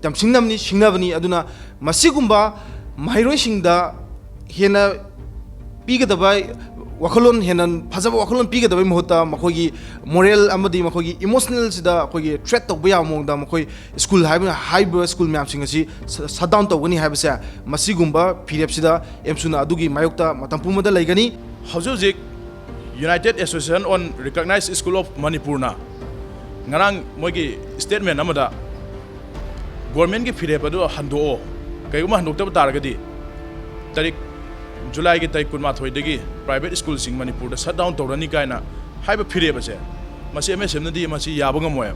ꯇꯝꯁꯤꯡꯅꯕꯅꯤ, ꯁꯤꯡꯅꯕꯅꯤ꯫ ꯑꯗꯨꯅ ꯃꯁꯤꯒꯨꯝꯕ ꯃꯍꯩꯔꯣꯏꯁꯤꯡꯗ ꯍꯦꯟꯅ ꯄꯤꯒꯗꯕ ꯋꯥꯈꯜꯂꯣꯟ, ꯍꯦꯟꯅ ꯐꯖꯕ ꯋꯥꯈꯜꯂꯣꯟ ꯄꯤꯒꯗꯕꯒꯤ ꯃꯍꯨꯠꯇ ꯃꯈꯣꯏꯒꯤ ꯃꯣꯔꯦꯜ ꯑꯃꯗꯤ ꯃꯈꯣꯏꯒꯤ ꯏꯃꯣꯁꯅꯦꯜꯁꯤꯗ ꯑꯩꯈꯣꯏꯒꯤ ꯊ꯭ꯔꯦꯠ ꯇꯧꯕ ꯌꯥꯕ ꯃꯑꯣꯡꯗ ꯃꯈꯣꯏ ꯁ꯭ꯀꯨꯜ ꯍꯥꯏꯕ, ꯍꯥꯏꯔꯤꯕ ꯁ꯭ꯀꯨꯜ ꯃꯌꯥꯝꯁꯤꯡ ꯑꯁꯤ ꯁꯠ ꯗꯥꯎꯟ ꯇꯧꯒꯅꯤ ꯍꯥꯏꯕꯁꯦ, ꯃꯁꯤꯒꯨꯝꯕ ꯐꯤꯔꯦꯞꯁꯤꯗ ꯑꯦꯝꯁꯨꯅ ꯑꯗꯨꯒꯤ ꯃꯥꯌꯣꯛꯇ ꯃꯇꯝ ꯄꯨꯝꯕꯗ ꯂꯩꯒꯅꯤ꯫ ꯍꯧꯖꯤꯛ ꯍꯧꯖꯤꯛ United Association on Recognized School of Manipurꯅ ꯉꯔꯥꯡ ꯃꯣꯏꯒꯤ statement ꯑꯃꯗ ꯒꯣꯔꯃꯦꯟꯒꯤ ꯐꯤꯔꯦꯞ ꯑꯗꯨ ꯍꯟꯗꯣꯛꯑꯣ, ꯀꯩꯒꯨꯝꯕ ꯍꯟꯗꯣꯛꯇꯕ ꯇꯥꯔꯒꯗꯤ ꯇꯥꯔꯤꯛ, ꯖꯨꯂꯥꯏꯒꯤ ꯇꯥꯔꯤꯛ ꯀꯨꯟꯃꯥꯊꯣꯏꯗꯒꯤ private schoolꯁꯤꯡ ꯃꯅꯤꯄꯨꯔꯗ shut down ꯇꯧꯔꯅꯤ ꯀꯥꯏꯅ ꯍꯥꯏꯕ ꯐꯤꯔꯦꯞ ꯑꯁꯦ, ꯃꯁꯤ M S Mꯅꯗꯤ ꯃꯁꯤ ꯌꯥꯕ ꯉꯝꯃꯣꯏ꯫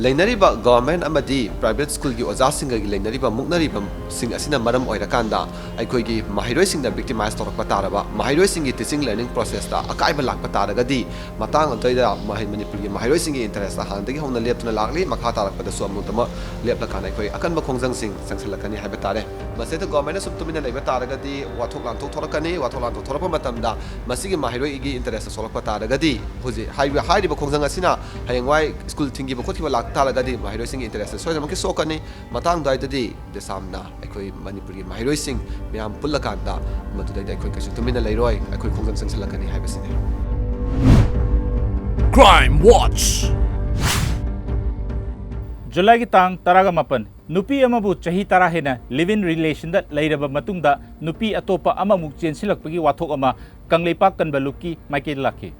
ꯂꯩꯅꯔꯤꯕ ꯒꯣꯔꯃꯦꯟ ꯑꯃꯗꯤ ꯄ꯭ꯔꯥꯏꯚꯦꯠ ꯁ꯭ꯀꯨꯜꯒꯤ ꯑꯣꯖꯥꯁꯤꯡꯒ ꯂꯩꯅꯔꯤꯕ ꯃꯨꯛꯅꯔꯤꯕꯁꯤꯡ ꯑꯁꯤꯅ ꯃꯔꯝ ꯑꯣꯏꯔꯀꯥꯟꯗ ꯑꯩꯈꯣꯏꯒꯤ ꯃꯍꯩꯔꯣꯏꯁꯤꯡꯗ victimize ꯇꯧꯔꯛꯄ ꯇꯥꯔꯕ, ꯃꯍꯩꯔꯣꯏꯁꯤꯡꯒꯤ teaching learning processꯇ ꯑꯀꯥꯏꯕ ꯂꯥꯛꯄ ꯇꯥꯔꯒꯗꯤ, ꯃꯇꯥꯡ ꯑꯗꯨꯗ ꯃꯍꯩ-, ꯃꯅꯤꯄꯨꯔꯒꯤ ꯃꯍꯩꯔꯣꯏꯁꯤꯡꯒꯤ interestꯇ ꯍꯥꯟꯅꯗꯒꯤ ꯍꯧꯅ ꯂꯦꯞꯇꯨꯅ ꯂꯥꯛꯂꯤ, ꯃꯈꯥ ꯇꯥꯔꯛꯄꯗꯁꯨ ꯑꯃꯨꯛꯇꯃꯛ ꯂꯦꯞꯂꯀꯥꯟꯗ ꯑꯩꯈꯣꯏ ꯑꯀꯟꯕ ꯈꯣꯡꯖꯪꯁꯤꯡ ꯆꯪꯁꯤꯜꯂꯛꯀꯅꯤ ꯍꯥꯏꯕ ꯇꯥꯔꯦ꯫ ꯃꯁꯤꯗ ꯒꯣꯔꯃꯦꯟꯅ ꯁꯨꯝ ꯇꯨꯃꯤꯟꯅ ꯂꯩꯕ ꯇꯥꯔꯒꯗꯤ ꯋꯥꯊꯣꯛ ꯂꯥꯟꯊꯣꯛ ꯊꯣꯛꯂꯛꯀꯅꯤ꯫ ꯋꯥꯊꯣꯛ ꯂꯥꯟꯊꯣꯛ ꯊꯣꯛꯂꯛꯄ ꯃꯇꯝꯗ ꯃꯁꯤꯒꯤ ꯃꯍꯩꯔꯣꯏꯒꯤ interestꯇ ꯁꯣꯛꯂꯛꯄ ꯇꯥꯔꯒꯗꯤ, ꯍꯧꯖꯤꯛ ꯍꯥꯏꯔꯤꯕ, ꯍꯥꯏꯔꯤꯕ ꯈꯣꯡꯖꯪ ꯑꯁꯤꯅ ꯍꯌꯦꯡꯋꯥꯏ ꯁ꯭ꯀꯨꯜ ꯊꯤꯡꯈꯤꯕ ꯈꯣꯠꯈꯤꯕ ꯂꯥꯛ ꯇꯥꯔꯒꯗꯤ ꯃꯍꯩꯔꯣꯏꯁꯤꯡꯒꯤ interestꯇ ꯁꯣꯏꯗꯅꯃꯛꯀꯤ ꯁꯣꯛꯀꯅꯤ꯫ ꯃꯇꯥꯡ ꯑꯗꯨꯋꯥꯏꯗꯗꯤ ꯗꯦꯁꯥꯝꯅ ꯑꯩꯈꯣꯏ ꯃꯅꯤꯄꯨꯔꯒꯤ ꯃꯍꯩꯔꯣꯏꯁꯤꯡ ꯃꯌꯥꯝ ꯄꯨꯜꯂꯀꯥꯟꯗ ꯃꯗꯨꯗꯩꯗ ꯑꯩꯈꯣꯏ ꯀꯩꯁꯨ ꯇꯨꯃꯤꯟꯅ ꯂꯩꯔꯣꯏ, ꯑꯩꯈꯣꯏ ꯈꯣꯡꯖꯪ ꯆꯪꯁꯤꯜꯂꯛꯀꯅꯤ ꯍꯥꯏꯕꯁꯤꯅꯤ꯫ Crime Watch. ꯖꯨꯂꯥꯏꯒꯤ ꯇꯥꯡ ꯇꯔꯥꯒ ꯃꯥꯄꯟ, ꯅꯨꯄꯤ ꯑꯃꯕꯨ ꯆꯍꯤ ꯇꯔꯥ ꯍꯦꯟꯅ live-in relationꯗ ꯂꯩꯔꯕ ꯃꯇꯨꯡꯗ ꯅꯨꯄꯤ ꯑꯇꯣꯞꯄ ꯑꯃꯃꯨꯛ ꯆꯦꯟꯁꯤꯜꯂꯛꯄꯒꯤ ꯋꯥꯊꯣꯛ ꯑꯃ ꯀꯪꯂꯩꯄꯥꯛ ꯀꯟꯕ ꯂꯨꯞꯀꯤ ꯃꯥꯏꯀꯩꯗ ꯂꯥꯛꯈꯤ꯫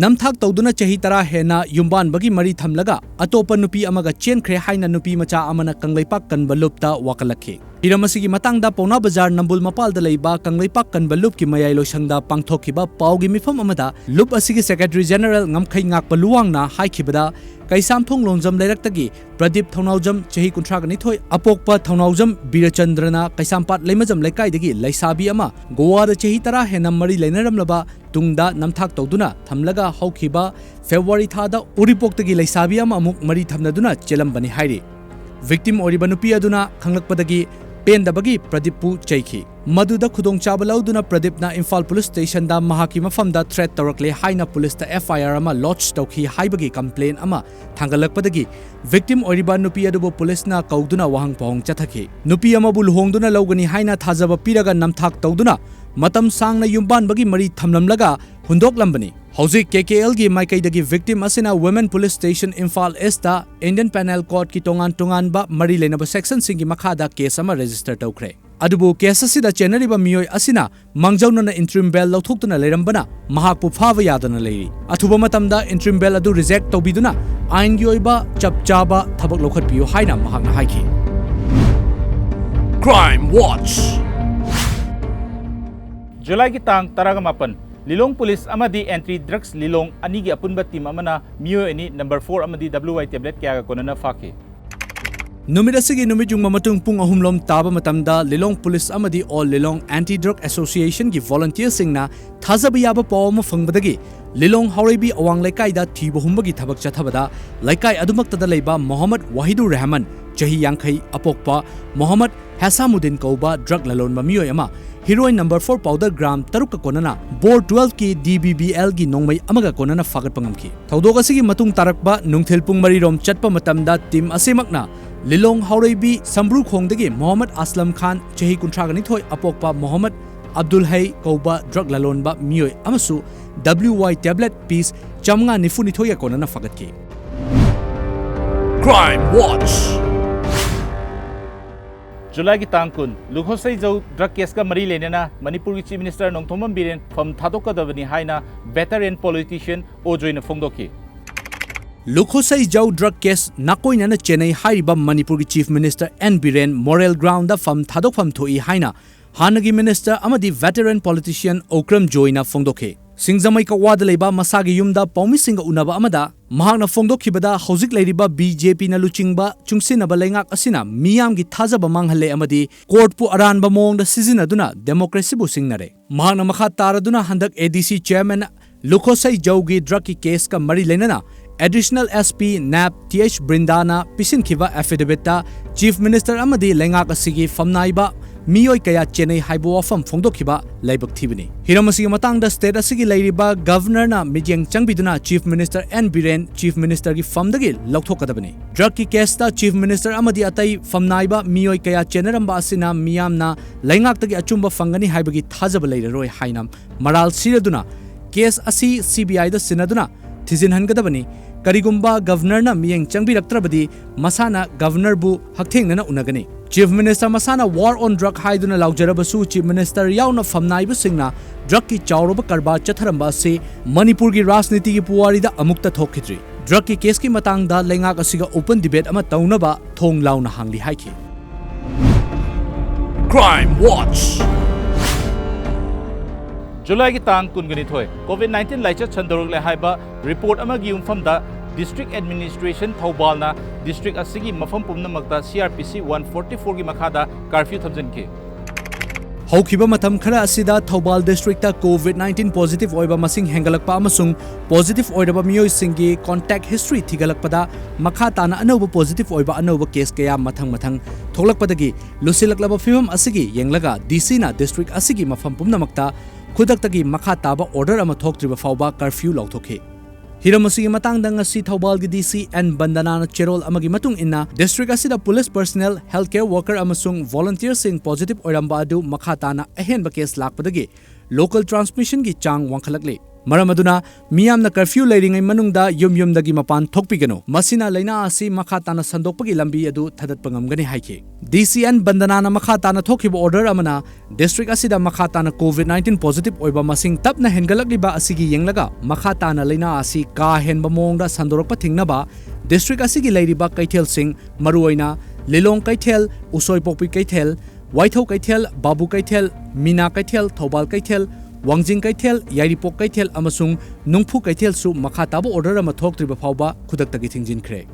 ꯅꯝꯊꯥꯛ ꯇꯧꯗꯨꯅ ꯆꯍꯤ ꯇꯔꯥ ꯍꯦꯟꯅ ꯌꯨꯝꯕꯥꯟꯕꯒꯤ ꯃꯔꯤ ꯊꯝꯂꯒ ꯑꯇꯣꯞꯄ ꯅꯨꯄꯤ ꯑꯃꯒ ꯆꯦꯟꯈ꯭ꯔꯦ ꯍꯥꯏꯅ ꯅꯨꯄꯤ ꯃꯆꯥ ꯑꯃꯅ ꯀꯪꯂꯩꯄꯥꯛ ꯀꯟꯕ ꯂꯨꯞꯇ ꯋꯥꯀꯠꯂꯛꯈꯤ꯫ ꯍꯤꯔꯝ ꯑꯁꯤꯒꯤ ꯃꯇꯥꯡꯗ ꯄꯥꯎꯅꯥ ꯕꯖꯥꯔ ꯅꯝꯕꯨꯜ ꯃꯄꯥꯜꯗ ꯂꯩꯕ ꯀꯪꯂꯩꯄꯥꯛ ꯀꯟꯕ ꯂꯨꯞꯀꯤ ꯃꯌꯥꯏ ꯂꯣꯏꯁꯪꯗ ꯄꯥꯡꯊꯣꯛꯈꯤꯕ ꯄꯥꯎꯒꯤ ꯃꯤꯐꯝ ꯑꯃꯗ ꯂꯨꯞ ꯑꯁꯤꯒꯤ Secretary General ꯉꯝꯈꯩ ꯉꯥꯛꯄ ꯂꯨꯋꯥꯡꯅ ꯍꯥꯏꯈꯤꯕꯗ, ꯀꯩꯁꯥꯝꯊꯣꯡ ꯂꯣꯡꯖꯝ ꯂꯩꯔꯛꯇꯒꯤ ꯄ꯭ꯔꯗꯤꯞ ꯊꯧꯅꯥꯎꯖꯝ, ꯆꯍꯤ ꯀꯨꯟꯊ꯭ꯔꯥꯒ ꯅꯤꯊꯣꯏ, ꯑꯄꯣꯛꯄ ꯊꯧꯅꯥꯎꯖꯝ ꯕꯤꯔꯆꯟꯗ꯭ꯔꯅ ꯀꯩꯁꯥꯝꯄꯥꯠ ꯂꯩꯃꯖꯝ ꯂꯩꯀꯥꯏꯗꯒꯤ ꯂꯩꯁꯥꯕꯤ ꯑꯃ ꯒꯣꯋꯥꯗ ꯆꯍꯤ ꯇꯔꯥ ꯍꯦꯟꯅ ꯃꯔꯤ ꯂꯩꯅꯔꯝꯂꯕ ꯇꯨꯡꯗ ꯅꯝꯊꯥꯛ ꯇꯧꯗꯨꯅ ꯊꯝꯂꯒ ꯍꯧꯈꯤꯕ ꯐꯦꯕ꯭ꯔꯨꯋꯥꯔꯤ ꯊꯥꯗ ꯎꯔꯤꯄꯣꯛꯇꯒꯤ ꯂꯩꯁꯥꯕꯤ ꯑꯃ ꯑꯃꯨꯛ ꯃꯔꯤ ꯊꯝꯅꯗꯨꯅ ꯆꯦꯜꯂꯝꯕꯅꯤ ꯍꯥꯏꯔꯤ꯫ Victim ꯑꯣꯏꯔꯤꯕ ꯅꯨꯄꯤ ꯑꯗꯨꯅ ꯈꯪꯂꯛꯄꯗꯒꯤ ꯄꯦꯟꯗꯕꯒꯤ ꯄ꯭ꯔꯗꯤꯞꯄꯨ ꯆꯩꯈꯤ꯫ ꯃꯗꯨꯗ ꯈꯨꯗꯣꯡꯆꯥꯕ ꯂꯧꯗꯨꯅ ꯄ꯭ꯔꯗꯤꯞꯅ ꯏꯝꯐꯥꯜ ꯄꯨꯂꯤꯁ ꯁ꯭ꯇꯦꯁꯟꯗ ꯃꯍꯥꯛꯀꯤ ꯃꯐꯝꯗ threat ꯇꯧꯔꯛꯂꯦ ꯍꯥꯏꯅ ꯄꯨꯂꯤꯁꯇ F I R ꯑꯃ lodge ꯇꯧꯈꯤ ꯍꯥꯏꯕꯒꯤ complaint ꯑꯃ ꯊꯥꯡꯒꯠꯂꯛꯄꯗꯒꯤ victim ꯑꯣꯏꯔꯤꯕ ꯅꯨꯄꯤ ꯑꯗꯨꯕꯨ ꯄꯨꯂꯤꯁꯅ ꯀꯧꯗꯨꯅ ꯋꯥꯍꯪ ꯄꯥꯎꯍꯪ ꯆꯠꯊꯈꯤ꯫ ꯅꯨꯄꯤ ꯑꯃꯕꯨ ꯂꯨꯍꯣꯡꯗꯨꯅ ꯂꯧꯒꯅꯤ ꯍꯥꯏꯅ ꯊꯥꯖꯕ ꯄꯤꯔꯒ ꯅꯝꯊꯥꯛ ꯇꯧꯗꯨꯅ ꯃꯇꯝ ꯁꯥꯡꯅ ꯌꯨꯝꯕꯥꯟꯕꯒꯤ ꯃꯔꯤ ꯊꯝꯂꯝꯂꯒ ꯍꯨꯟꯗꯣꯛꯂꯝꯕꯅꯤ꯫ ꯍꯧꯖꯤꯛ K K Lꯒꯤ ꯃꯥꯏꯀꯩꯗꯒꯤ victim ꯑꯁꯤꯅ Women Police Station Imphal Eastꯇ Indian Penal Codeꯀꯤ ꯇꯣꯉꯥꯟ ꯇꯣꯉꯥꯟꯕ ꯃꯔꯤ ꯂꯩꯅꯕ sectionꯁꯤꯡꯒꯤ ꯃꯈꯥꯗ case ꯑꯃ register ꯇꯧꯈ꯭ꯔꯦ꯫ ꯑꯗꯨꯕꯨ case ꯑꯁꯤꯗ ꯆꯦꯟꯅꯔꯤꯕ ꯃꯤꯑꯣꯏ ꯑꯁꯤꯅ ꯃꯥꯡꯖꯧꯅꯅ interim bail ꯂꯧꯊꯣꯛꯇꯨꯅ ꯂꯩꯔꯝꯕꯅ ꯃꯍꯥꯛꯄꯨ ꯐꯥꯕ ꯌꯥꯗꯅ ꯂꯩꯔꯤ꯫ ꯑꯊꯨꯕ ꯃꯇꯝꯗ interim bail ꯑꯗꯨ reject ꯇꯧꯕꯤꯗꯨꯅ ꯑꯥꯏꯟꯒꯤ ꯑꯣꯏꯕ ꯆꯞ ꯆꯥꯕ ꯊꯕꯛ ꯂꯧꯈꯠꯄꯤꯌꯨ ꯍꯥꯏꯅ ꯃꯍꯥꯛꯅ ꯍꯥꯏꯈꯤ꯫ Crime Watch꯫ ꯖꯨꯂꯥꯏꯒꯤ ꯇꯥꯡ ꯇꯔꯥꯃꯥꯄꯟ, ꯂꯤꯂꯣꯡ ꯄꯨꯂꯤꯁ ꯑꯃꯗꯤ anti drugs ꯂꯤꯂꯣꯡ ꯑꯅꯤꯒꯤ ꯑꯄꯨꯟꯕ team ꯑꯃꯅ ꯃꯤꯑꯣꯏ ꯑꯅꯤ number four ꯑꯃꯗꯤ W I tablet ꯀꯌꯥꯒ ꯀꯣꯟꯅꯅ ꯐꯥꯈꯤ꯫ ꯅꯨꯃꯤꯠ ꯑꯁꯤꯒꯤ ꯅꯨꯃꯤꯠ ꯌꯨꯡꯕ ꯃꯇꯨꯡ ꯄꯨꯡ ꯑꯍꯨꯝ ꯂꯣꯝ ꯇꯥꯕ ꯃꯇꯝꯗ ꯂꯤꯂꯣꯡ ꯄꯨꯂꯤꯁ ꯑꯃꯗꯤ All Lilong Anti Drug Association ꯒꯤ volunteer ꯁꯤꯡꯅ ꯊꯥꯖꯕ ꯌꯥꯕ ꯄꯥꯎ ꯑꯃ ꯐꯪꯕꯗꯒꯤ ꯂꯤꯂꯣꯡ ꯍꯥꯎꯔꯩꯕꯤ ꯑꯋꯥꯡ ꯂꯩꯀꯥꯏꯗ ꯊꯤꯕ ꯍꯨꯝꯕꯒꯤ ꯊꯕꯛ ꯆꯠꯊꯕꯗ ꯂꯩꯀꯥꯏ ꯑꯗꯨꯃꯛꯇꯗ ꯂꯩꯕ ꯃꯣꯍꯝꯃꯗ ꯋꯥꯍꯤꯗꯨꯔ ꯔꯍꯃꯟ, ꯆꯍꯤ ꯌꯥꯡꯈꯩ, ꯑꯄꯣꯛꯄ ꯃꯣꯍꯝꯃꯗ ꯍꯦꯁꯥꯃꯨꯗꯤꯟ ꯀꯧꯕ drug ꯂꯂꯣꯟꯕ ꯃꯤꯑꯣꯏ ꯑꯃ heroin number four powder gram ꯇꯔꯨꯛꯀ ꯀꯣꯟꯅꯅ ꯕꯣꯔ twelve ꯀꯤ D B B L ꯒꯤ ꯅꯣꯡꯃꯩ ꯑꯃꯒ ꯀꯣꯟꯅꯅ ꯐꯥꯒꯠꯄ ꯉꯝꯈꯤ꯫ ꯊꯧꯗꯣꯛ ꯑꯁꯤꯒꯤ ꯃꯇꯨꯡ ꯇꯥꯔꯛꯄ ꯅꯨꯡꯊꯤꯜ ꯄꯨꯡ ꯃꯔꯤ ꯔꯣꯝ ꯆꯠꯄ ꯃꯇꯝꯗ team ꯑꯁꯤꯃꯛꯅ ꯂꯤꯂꯣꯡ ꯍꯥꯎꯔꯩꯕꯤ ꯁꯝꯕ꯭ꯔꯨꯈꯣꯡꯗꯒꯤ ꯃꯣꯍꯝꯃꯗ ꯑꯁꯂꯝ ꯈꯥꯟ, ꯆꯍꯤ ꯀꯨꯟꯊ꯭ꯔꯥꯒ ꯅꯤꯊꯣꯏ, ꯑꯄꯣꯛꯄ ꯃꯣꯍꯝꯃꯗ ꯑꯕꯗꯨꯜ ꯍꯩ ꯀꯧꯕ drug ꯂꯂꯣꯟꯕ ꯃꯤꯑꯣꯏ ꯑꯃꯁꯨ W I tablet piece ꯆꯥꯃꯉꯥ ꯅꯤꯐꯨ ꯅꯤꯊꯣꯏꯒ ꯀꯣꯟꯅꯅ ꯐꯥꯒꯠꯈꯤ꯫ Crime Watch꯫ ꯖꯨꯂꯥꯏꯒꯤ ꯇꯥꯡ ꯀꯨꯟ, ꯂꯨꯈꯣꯁꯩꯖꯧ drug case ꯀ ꯃꯔꯤ ꯂꯩꯅꯅ ꯃꯅꯤꯄꯨꯔꯒꯤ Chief Minister ꯅꯣꯡꯊꯣꯝꯕꯝ ꯕꯤꯔꯦꯟ ꯐꯝ ꯊꯥꯗꯣꯛꯀꯗꯕꯅꯤ ꯍꯥꯏꯅ veteran politician ꯑꯣ ꯖꯣꯏꯅ ꯐꯣꯡꯗꯣꯛꯈꯤ꯫ ꯂꯨꯈꯣꯁꯩꯖꯧ drug case ꯅꯥꯀꯣꯏꯅꯅ ꯆꯦꯟꯅꯩ ꯍꯥꯏꯔꯤꯕ ꯃꯅꯤꯄꯨꯔꯒꯤ Chief Minister N Biren moral ground ꯗ ꯐꯝ ꯊꯥꯗꯣꯛꯐꯝ ꯊꯣꯛꯏ ꯍꯥꯏꯅ ꯍꯥꯟꯅꯒꯤ minister ꯑꯃꯗꯤ veteran politician ꯑꯣꯀ꯭ꯔꯝ ꯖꯣꯏꯅ ꯐꯣꯡꯗꯣꯛꯈꯤ꯫ ꯁꯤꯡꯖꯃꯩ ꯀꯛꯋꯥꯗ ꯂꯩꯕ ꯃꯁꯥꯒꯤ ꯌꯨꯝꯗ ꯄꯥꯎꯃꯤꯁꯤꯡꯒ ꯎꯅꯕ ꯑꯃꯗ ꯃꯍꯥꯛꯅ ꯐꯣꯡꯗꯣꯛꯈꯤꯕꯗ, ꯍꯧꯖꯤꯛ ꯂꯩꯔꯤꯕ B J P ꯅ ꯂꯨꯆꯤꯡꯕ ꯆꯨꯡꯁꯤꯟꯅꯕ ꯂꯩꯉꯥꯛ ꯑꯁꯤꯅ ꯃꯤꯌꯥꯝꯒꯤ ꯊꯥꯖꯕ ꯃꯥꯡꯍꯜꯂꯦ ꯑꯃꯗꯤ court ꯄꯨ ꯑꯔꯥꯟꯕ ꯃꯑꯣꯡꯗ ꯁꯤꯖꯤꯟꯅꯗꯨꯅ democracy ꯕꯨ ꯁꯤꯡꯅꯔꯦ꯫ ꯃꯍꯥꯛꯅ ꯃꯈꯥ ꯇꯥꯔꯗꯨꯅ ꯍꯟꯗꯛ A D C chairman ꯂꯨꯈꯣꯁꯩꯖꯧꯒꯤ drug ꯀꯤ case ꯀ ꯃꯔꯤ ꯂꯩꯅꯅ Additional S P, nab, T H ꯕ꯭ꯔꯤꯟꯗꯥꯅ ꯄꯤꯁꯤꯟꯈꯤꯕ affidavit ꯇ Chief Minister ꯑꯃꯗꯤ ꯂꯩꯉꯥꯛ ꯑꯁꯤꯒꯤ ꯐꯝꯅꯥꯏꯕ ꯃꯤꯑꯣꯏ ꯀꯌꯥ ꯆꯦꯟꯅꯩ ꯍꯥꯏꯕ ꯋꯥꯐꯝ ꯐꯣꯡꯗꯣꯛꯈꯤꯕ ꯂꯥꯏꯕꯛ ꯊꯤꯕꯅꯤ꯫ ꯍꯤꯔꯝ ꯑꯁꯤꯒꯤ ꯃꯇꯥꯡꯗ state ꯑꯁꯤꯒꯤ ꯂꯩꯔꯤꯕ Governor ꯅ ꯃꯤꯠꯌꯦꯡ ꯆꯪꯕꯤꯗꯨꯅ Chief Minister N Biren Chief Minister ꯒꯤ ꯐꯝꯗꯒꯤ ꯂꯧꯊꯣꯛꯀꯗꯕꯅꯤ꯫ Drug ꯀꯤ case ꯇ Chief Minister ꯑꯃꯗꯤ ꯑꯇꯩ ꯐꯝꯅꯥꯏꯕ ꯃꯤꯑꯣꯏ ꯀꯌꯥ ꯆꯦꯟꯅꯔꯝꯕ ꯑꯁꯤꯅ ꯃꯤꯌꯥꯝꯅ ꯂꯩꯉꯥꯛꯇꯒꯤ ꯑꯆꯨꯝꯕ ꯐꯪꯒꯅꯤ ꯍꯥꯏꯕꯒꯤ ꯊꯥꯖꯕ ꯂꯩꯔꯔꯣꯏ ꯍꯥꯏꯅ ꯃꯔꯥꯜ ꯁꯤꯔꯗꯨꯅ case ꯑꯁꯤ C B I ꯗ ꯁꯤꯟꯅꯗꯨꯅ ꯊꯤꯖꯤꯟꯍꯟꯒꯗꯕꯅꯤ꯫ ꯀꯔꯤꯒꯨꯝꯕ Governor ꯅ ꯃꯤꯠꯌꯦꯡ ꯆꯪꯕꯤꯔꯛꯇ꯭ꯔꯕꯗꯤ ꯃꯁꯥꯅ Governor ꯕꯨ ꯍꯛꯊꯦꯡꯅꯅ ꯎꯅꯒꯅꯤ꯫ Chief Minister ꯃꯁꯥꯅ war on drug ꯍꯥꯏꯗꯨꯅ ꯂꯥꯎꯖꯔꯕꯁꯨ, Chief Minister ꯌꯥꯎꯅ ꯐꯝꯅꯥꯏꯕꯁꯤꯡꯅ drugꯀꯤ ꯆꯥꯎꯔꯕ ꯀꯔꯕꯥꯔ ꯆꯠꯊꯔꯝꯕ ꯑꯁꯤ ꯃꯅꯤꯄꯨꯔꯒꯤ ꯔꯥꯖꯅꯤꯇꯤꯒꯤ ꯄꯨꯋꯥꯔꯤꯗ ꯑꯃꯨꯛꯇ ꯊꯣꯛꯈꯤꯗ꯭ꯔꯤ꯫ Drugꯀꯤ caseꯀꯤ ꯃꯇꯥꯡꯗ ꯂꯩꯉꯥꯛ ꯑꯁꯤꯒ open debate ꯑꯃ ꯇꯧꯅꯕ ꯊꯣꯡ ꯂꯥꯎꯅ ꯍꯥꯡꯂꯤ ꯍꯥꯏꯈꯤ꯫ Crime Watch꯫ ꯖꯨꯂꯥꯏꯒꯤ ꯇꯥꯡ ꯀꯨꯟꯒ ꯅꯤꯊꯣꯏ, COVID nineteen ꯂꯥꯏꯆꯠ ꯁꯟꯗꯣꯔꯛꯂꯦ ꯍꯥꯏꯕ report ꯑꯃꯒꯤ ꯌꯨꯝꯐꯝꯗ District Administration ꯊꯧꯕꯥꯜꯅ district ꯑꯁꯤꯒꯤ ꯃꯐꯝ ꯄꯨꯝꯅꯃꯛꯇ C R P C one forty fourꯒꯤ ꯃꯈꯥꯗ curfew ꯊꯝꯖꯤꯟꯈꯤ꯫ ꯍꯧꯈꯤꯕ ꯃꯇꯝ ꯈꯔ ꯑꯁꯤꯗ ꯊꯧꯕꯥꯜ districtꯇ COVID nineteen positive ꯑꯣꯏꯕ ꯃꯁꯤꯡ ꯍꯦꯟꯒꯠꯂꯛꯄ ꯑꯃꯁꯨꯡ positive ꯑꯣꯏꯔꯕ ꯃꯤꯑꯣꯏꯁꯤꯡꯒꯤ contact history ꯊꯤꯒꯠꯂꯛꯄꯗ ꯃꯈꯥ ꯇꯥꯅ ꯑꯅꯧꯕ positive ꯑꯣꯏꯕ ꯑꯅꯧꯕ case ꯀꯌꯥ ꯃꯊꯪ ꯃꯊꯪ ꯊꯣꯛꯂꯛꯄꯗꯒꯤ ꯂꯨꯁꯤꯜꯂꯛꯂꯕ ꯐꯤꯚꯝ ꯑꯁꯤꯒꯤ ꯌꯦꯡꯂꯒ D Cꯅ district ꯑꯁꯤꯒꯤ ꯃꯐꯝ ꯄꯨꯝꯅꯃꯛꯇ ꯈꯨꯗꯛꯇꯒꯤ ꯃꯈꯥ ꯇꯥꯕ order ꯑꯃ ꯊꯣꯛꯇ꯭ꯔꯤꯕ ꯐꯥꯎꯕ curfew ꯂꯥꯎꯊꯣꯛꯈꯤ꯫ ꯍꯤꯔꯝ ꯑꯁꯤꯒꯤ ꯃꯇꯥꯡꯗ ꯉꯁꯤ ꯊꯧꯕꯥꯜꯒꯤ D C N ꯕꯟꯗꯅꯥꯅ ꯆꯦꯔꯣꯜ ꯑꯃꯒꯤ ꯃꯇꯨꯡ ꯏꯟꯅ, district ꯑꯁꯤꯗ police personnel, healthcare worker ꯑꯃꯁꯨꯡ volunteerꯁꯤꯡ positive ꯑꯣꯏꯔꯝꯕ ꯑꯗꯨ ꯃꯈꯥ ꯇꯥꯅ ꯑꯍꯦꯟꯕ case ꯂꯥꯛꯄꯗꯒꯤ local transmissionꯒꯤ ꯆꯥꯡ ꯋꯥꯡꯈꯠꯂꯛꯂꯤ꯫ ꯃꯔꯝ ꯑꯗꯨꯅ ꯃꯤꯌꯥꯝꯅ curfew ꯂꯩꯔꯤꯉꯩ ꯃꯅꯨꯡꯗ ꯌꯨꯝ ꯌꯨꯝꯗꯒꯤ ꯃꯄꯥꯟ ꯊꯣꯛꯄꯤꯒꯅꯨ꯫ ꯃꯁꯤꯅ ꯂꯩꯅꯥ ꯑꯁꯤ ꯃꯈꯥ ꯇꯥꯅ ꯁꯟꯗꯣꯛꯄꯒꯤ ꯂꯝꯕꯤ ꯑꯗꯨ ꯊꯥꯗꯠꯄ ꯉꯝꯒꯅꯤ ꯍꯥꯏꯈꯤ꯫ D C N ꯕꯟꯗꯅꯥꯅ ꯃꯈꯥ ꯇꯥꯅ ꯊꯣꯛꯈꯤꯕ order ꯑꯃꯅ district ꯑꯁꯤꯗ ꯃꯈꯥ ꯇꯥꯅ COVID nineteen positive ꯑꯣꯏꯕ ꯃꯁꯤꯡ ꯇꯞꯅ ꯍꯦꯟꯒꯠꯂꯛꯂꯤꯕ ꯑꯁꯤꯒꯤ ꯌꯦꯡꯂꯒ ꯃꯈꯥ ꯇꯥꯅ ꯂꯩꯅꯥ ꯑꯁꯤ ꯀꯥ ꯍꯦꯟꯕ ꯃꯑꯣꯡꯗ ꯁꯟꯗꯣꯔꯛꯄ ꯊꯤꯡꯅꯕ district ꯑꯁꯤꯒꯤ ꯂꯩꯔꯤꯕ ꯀꯩꯊꯦꯜꯁꯤꯡ, ꯃꯔꯨꯑꯣꯏꯅ ꯂꯤꯂꯣꯡ ꯀꯩꯊꯦꯜ, ꯎꯁꯣꯏꯄꯣꯛꯄꯤ ꯀꯩꯊꯦꯜ, ꯋꯥꯏꯊꯧ ꯀꯩꯊꯦꯜ, ꯕꯥꯕꯨ ꯀꯩꯊꯦꯜ, ꯃꯤꯅꯥ ꯀꯩꯊꯦꯜ, ꯊꯧꯕꯥꯜ ꯀꯩꯊꯦꯜ, ꯋꯥꯡꯖꯤꯡ ꯀꯩꯊꯦꯜ, ꯌꯥꯏꯔꯤꯄꯣꯛ ꯀꯩꯊꯦꯜ ꯑꯃꯁꯨꯡ ꯅꯨꯡꯐꯨ ꯀꯩꯊꯦꯜꯁꯨ ꯃꯈꯥ ꯇꯥꯕ order ꯑꯃ ꯊꯣꯛꯇ꯭ꯔꯤꯕ ꯐꯥꯎꯕ ꯈꯨꯗꯛꯇꯒꯤ ꯊꯤꯡꯖꯤꯟꯈ꯭ꯔꯦ꯫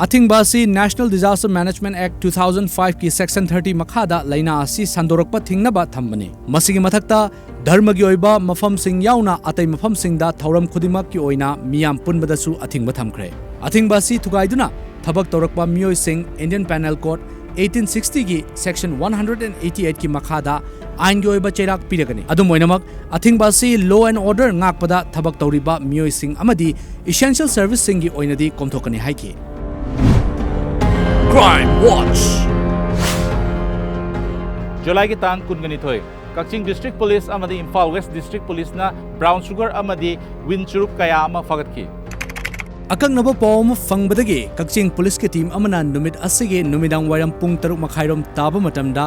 ꯑꯊꯤꯡꯕ ꯑꯁꯤ National Disaster Management Act two thousand five ꯀꯤ Section thirty ꯃꯈꯥꯗ ꯂꯩꯅꯥ ꯑꯁꯤ ꯁꯟꯗꯣꯔꯛꯄ ꯊꯤꯡꯅꯕ ꯊꯝꯕꯅꯤ꯫ ꯃꯁꯤꯒꯤ ꯃꯊꯛꯇ, ꯙꯔꯃꯒꯤ ꯑꯣꯏꯕ ꯃꯐꯝꯁꯤꯡ ꯌꯥꯎꯅ ꯑꯇꯩ ꯃꯐꯝꯁꯤꯡꯗ ꯊꯧꯔꯝ ꯈꯨꯗꯤꯡꯃꯛꯀꯤ ꯑꯣꯏꯅ ꯃꯤꯌꯥꯝ ꯄꯨꯟꯕꯗꯁꯨ ꯑꯊꯤꯡꯕ ꯊꯝꯈ꯭ꯔꯦ꯫ ꯑꯊꯤꯡꯕ ꯑꯁꯤ ꯊꯨꯒꯥꯏꯗꯨꯅ ꯊꯕꯛ ꯇꯧꯔꯛꯄ ꯃꯤꯑꯣꯏꯁꯤꯡ Indian Penal Code eighteen sixty ꯒꯤ Section one hundred and eighty eight ꯀꯤ ꯃꯈꯥꯗ ꯑꯥꯏꯟꯒꯤ ꯑꯣꯏꯕ ꯆꯩꯔꯥꯛ ꯄꯤꯔꯒꯅꯤ꯫ ꯑꯗꯨꯝ ꯑꯣꯏꯅꯃꯛ, ꯑꯊꯤꯡꯕ ꯑꯁꯤ law and order ꯉꯥꯛꯄꯗ ꯊꯕꯛ ꯇꯧꯔꯤꯕ ꯃꯤꯑꯣꯏꯁꯤꯡ ꯑꯃꯗꯤ essential service ꯁꯤꯡꯒꯤ ꯑꯣꯏꯅꯗꯤ ꯀꯣꯝꯊꯣꯛꯀꯅꯤ ꯍꯥꯏꯈꯤ꯫ Crime Watch꯫ ꯖꯨꯂꯥꯏꯒꯤ ꯇꯥꯡ ꯀꯨꯟꯒ ꯅꯤꯊꯣꯏ, ꯀꯛꯆꯤꯡ District Police ꯑꯃꯗꯤ ꯏꯝꯐꯥꯜ West District Police ꯅ brown sugar ꯑꯃꯗꯤ ꯋꯤꯟ ꯆꯨꯔꯨꯞ ꯀꯌꯥ ꯑꯃ ꯐꯥꯒꯠꯈꯤ꯫ ꯑꯀꯛꯅꯕ ꯄꯥꯎ ꯑꯃ ꯐꯪꯕꯗꯒꯤ ꯀꯛꯆꯤꯡ ꯄꯨꯂꯤꯁꯀꯤ ꯇꯤꯝ ꯑꯃꯅ ꯅꯨꯃꯤꯠ ꯑꯁꯤꯒꯤ ꯅꯨꯃꯤꯗꯥꯡ ꯋꯥꯏꯔꯝ ꯄꯨꯡ ꯇꯔꯨꯛ ꯃꯈꯥꯏꯔꯣꯝ ꯇꯥꯕ ꯃꯇꯝꯗ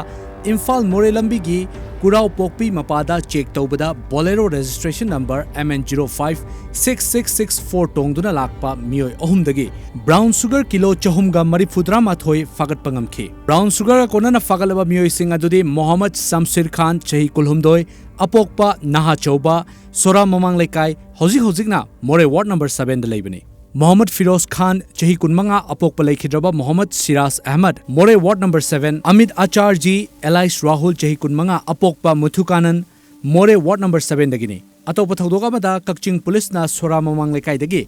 ꯏꯝꯐꯥꯜ ꯃꯣꯔꯦ ꯂꯝꯕꯤꯒꯤ ꯀꯨꯔꯥꯎ ꯄꯣꯛꯄꯤ ꯃꯄꯥꯗ ꯆꯦꯛ ꯇꯧꯕꯗ Bolero registration number M N zero five six six six four ꯇꯣꯡꯗꯨꯅ ꯂꯥꯛꯄ ꯃꯤꯑꯣꯏ ꯑꯍꯨꯝꯗꯒꯤ brown sugar ꯀꯤꯂꯣ ꯆꯍꯨꯝꯒ ꯃꯔꯤꯐꯨꯇꯔꯥꯃꯥꯊꯣꯏ ꯐꯥꯒꯠꯄ ꯉꯝꯈꯤ꯫ Brown sugar ꯀꯣꯟꯅꯅ ꯐꯥꯒꯠꯂꯕ ꯃꯤꯑꯣꯏꯁꯤꯡ ꯑꯗꯨꯗꯤ ꯃꯣꯍꯝꯃꯗ ꯁꯝꯁꯤꯔ ꯈꯥꯟ, ꯆꯍꯤ ꯀꯨꯟꯍꯨꯝꯗꯣꯏ, ꯑꯄꯣꯛꯄ ꯅꯍꯥꯆꯧꯕ, ꯁꯣꯔꯥ ꯃꯃꯥꯡ ꯂꯩꯀꯥꯏ, ꯍꯧꯖꯤꯛ ꯍꯧꯖꯤꯛꯅ ꯃꯣꯔꯦ ꯋꯥꯔꯗ ꯅꯝꯕꯔ ꯁꯚꯦꯟꯗ ꯂꯩꯕꯅꯤ꯫ ꯃꯣꯍꯝꯃꯗ ꯐꯤꯔꯣꯖ ꯈꯥꯟ, ꯆꯍꯤ ꯀꯨꯟꯃꯉꯥ, ꯑꯄꯣꯛꯄ ꯂꯩꯈꯤꯗ꯭ꯔꯕ Mohammad Siraj Ahmad, Moreh ward number seven, Amit Acharjee, Elias Rahul, ꯆꯍꯤ ꯀꯨꯟꯃꯉꯥ, ꯑꯄꯣꯛꯄ ꯃꯨꯊꯨꯀꯥꯅꯟ, ꯃꯣꯔꯦ ꯋꯥꯔꯗ ꯅꯝꯕꯔ ꯁꯚꯦꯟꯗꯒꯤꯅꯤ꯫ ꯑꯇꯣꯞꯄ ꯊꯧꯗꯣꯛ ꯑꯃꯗ, ꯀꯛꯆꯤꯡ ꯄꯨꯂꯤꯁꯅ ꯁꯣꯔꯥ ꯃꯃꯥꯡ ꯂꯩꯀꯥꯏꯗꯒꯤ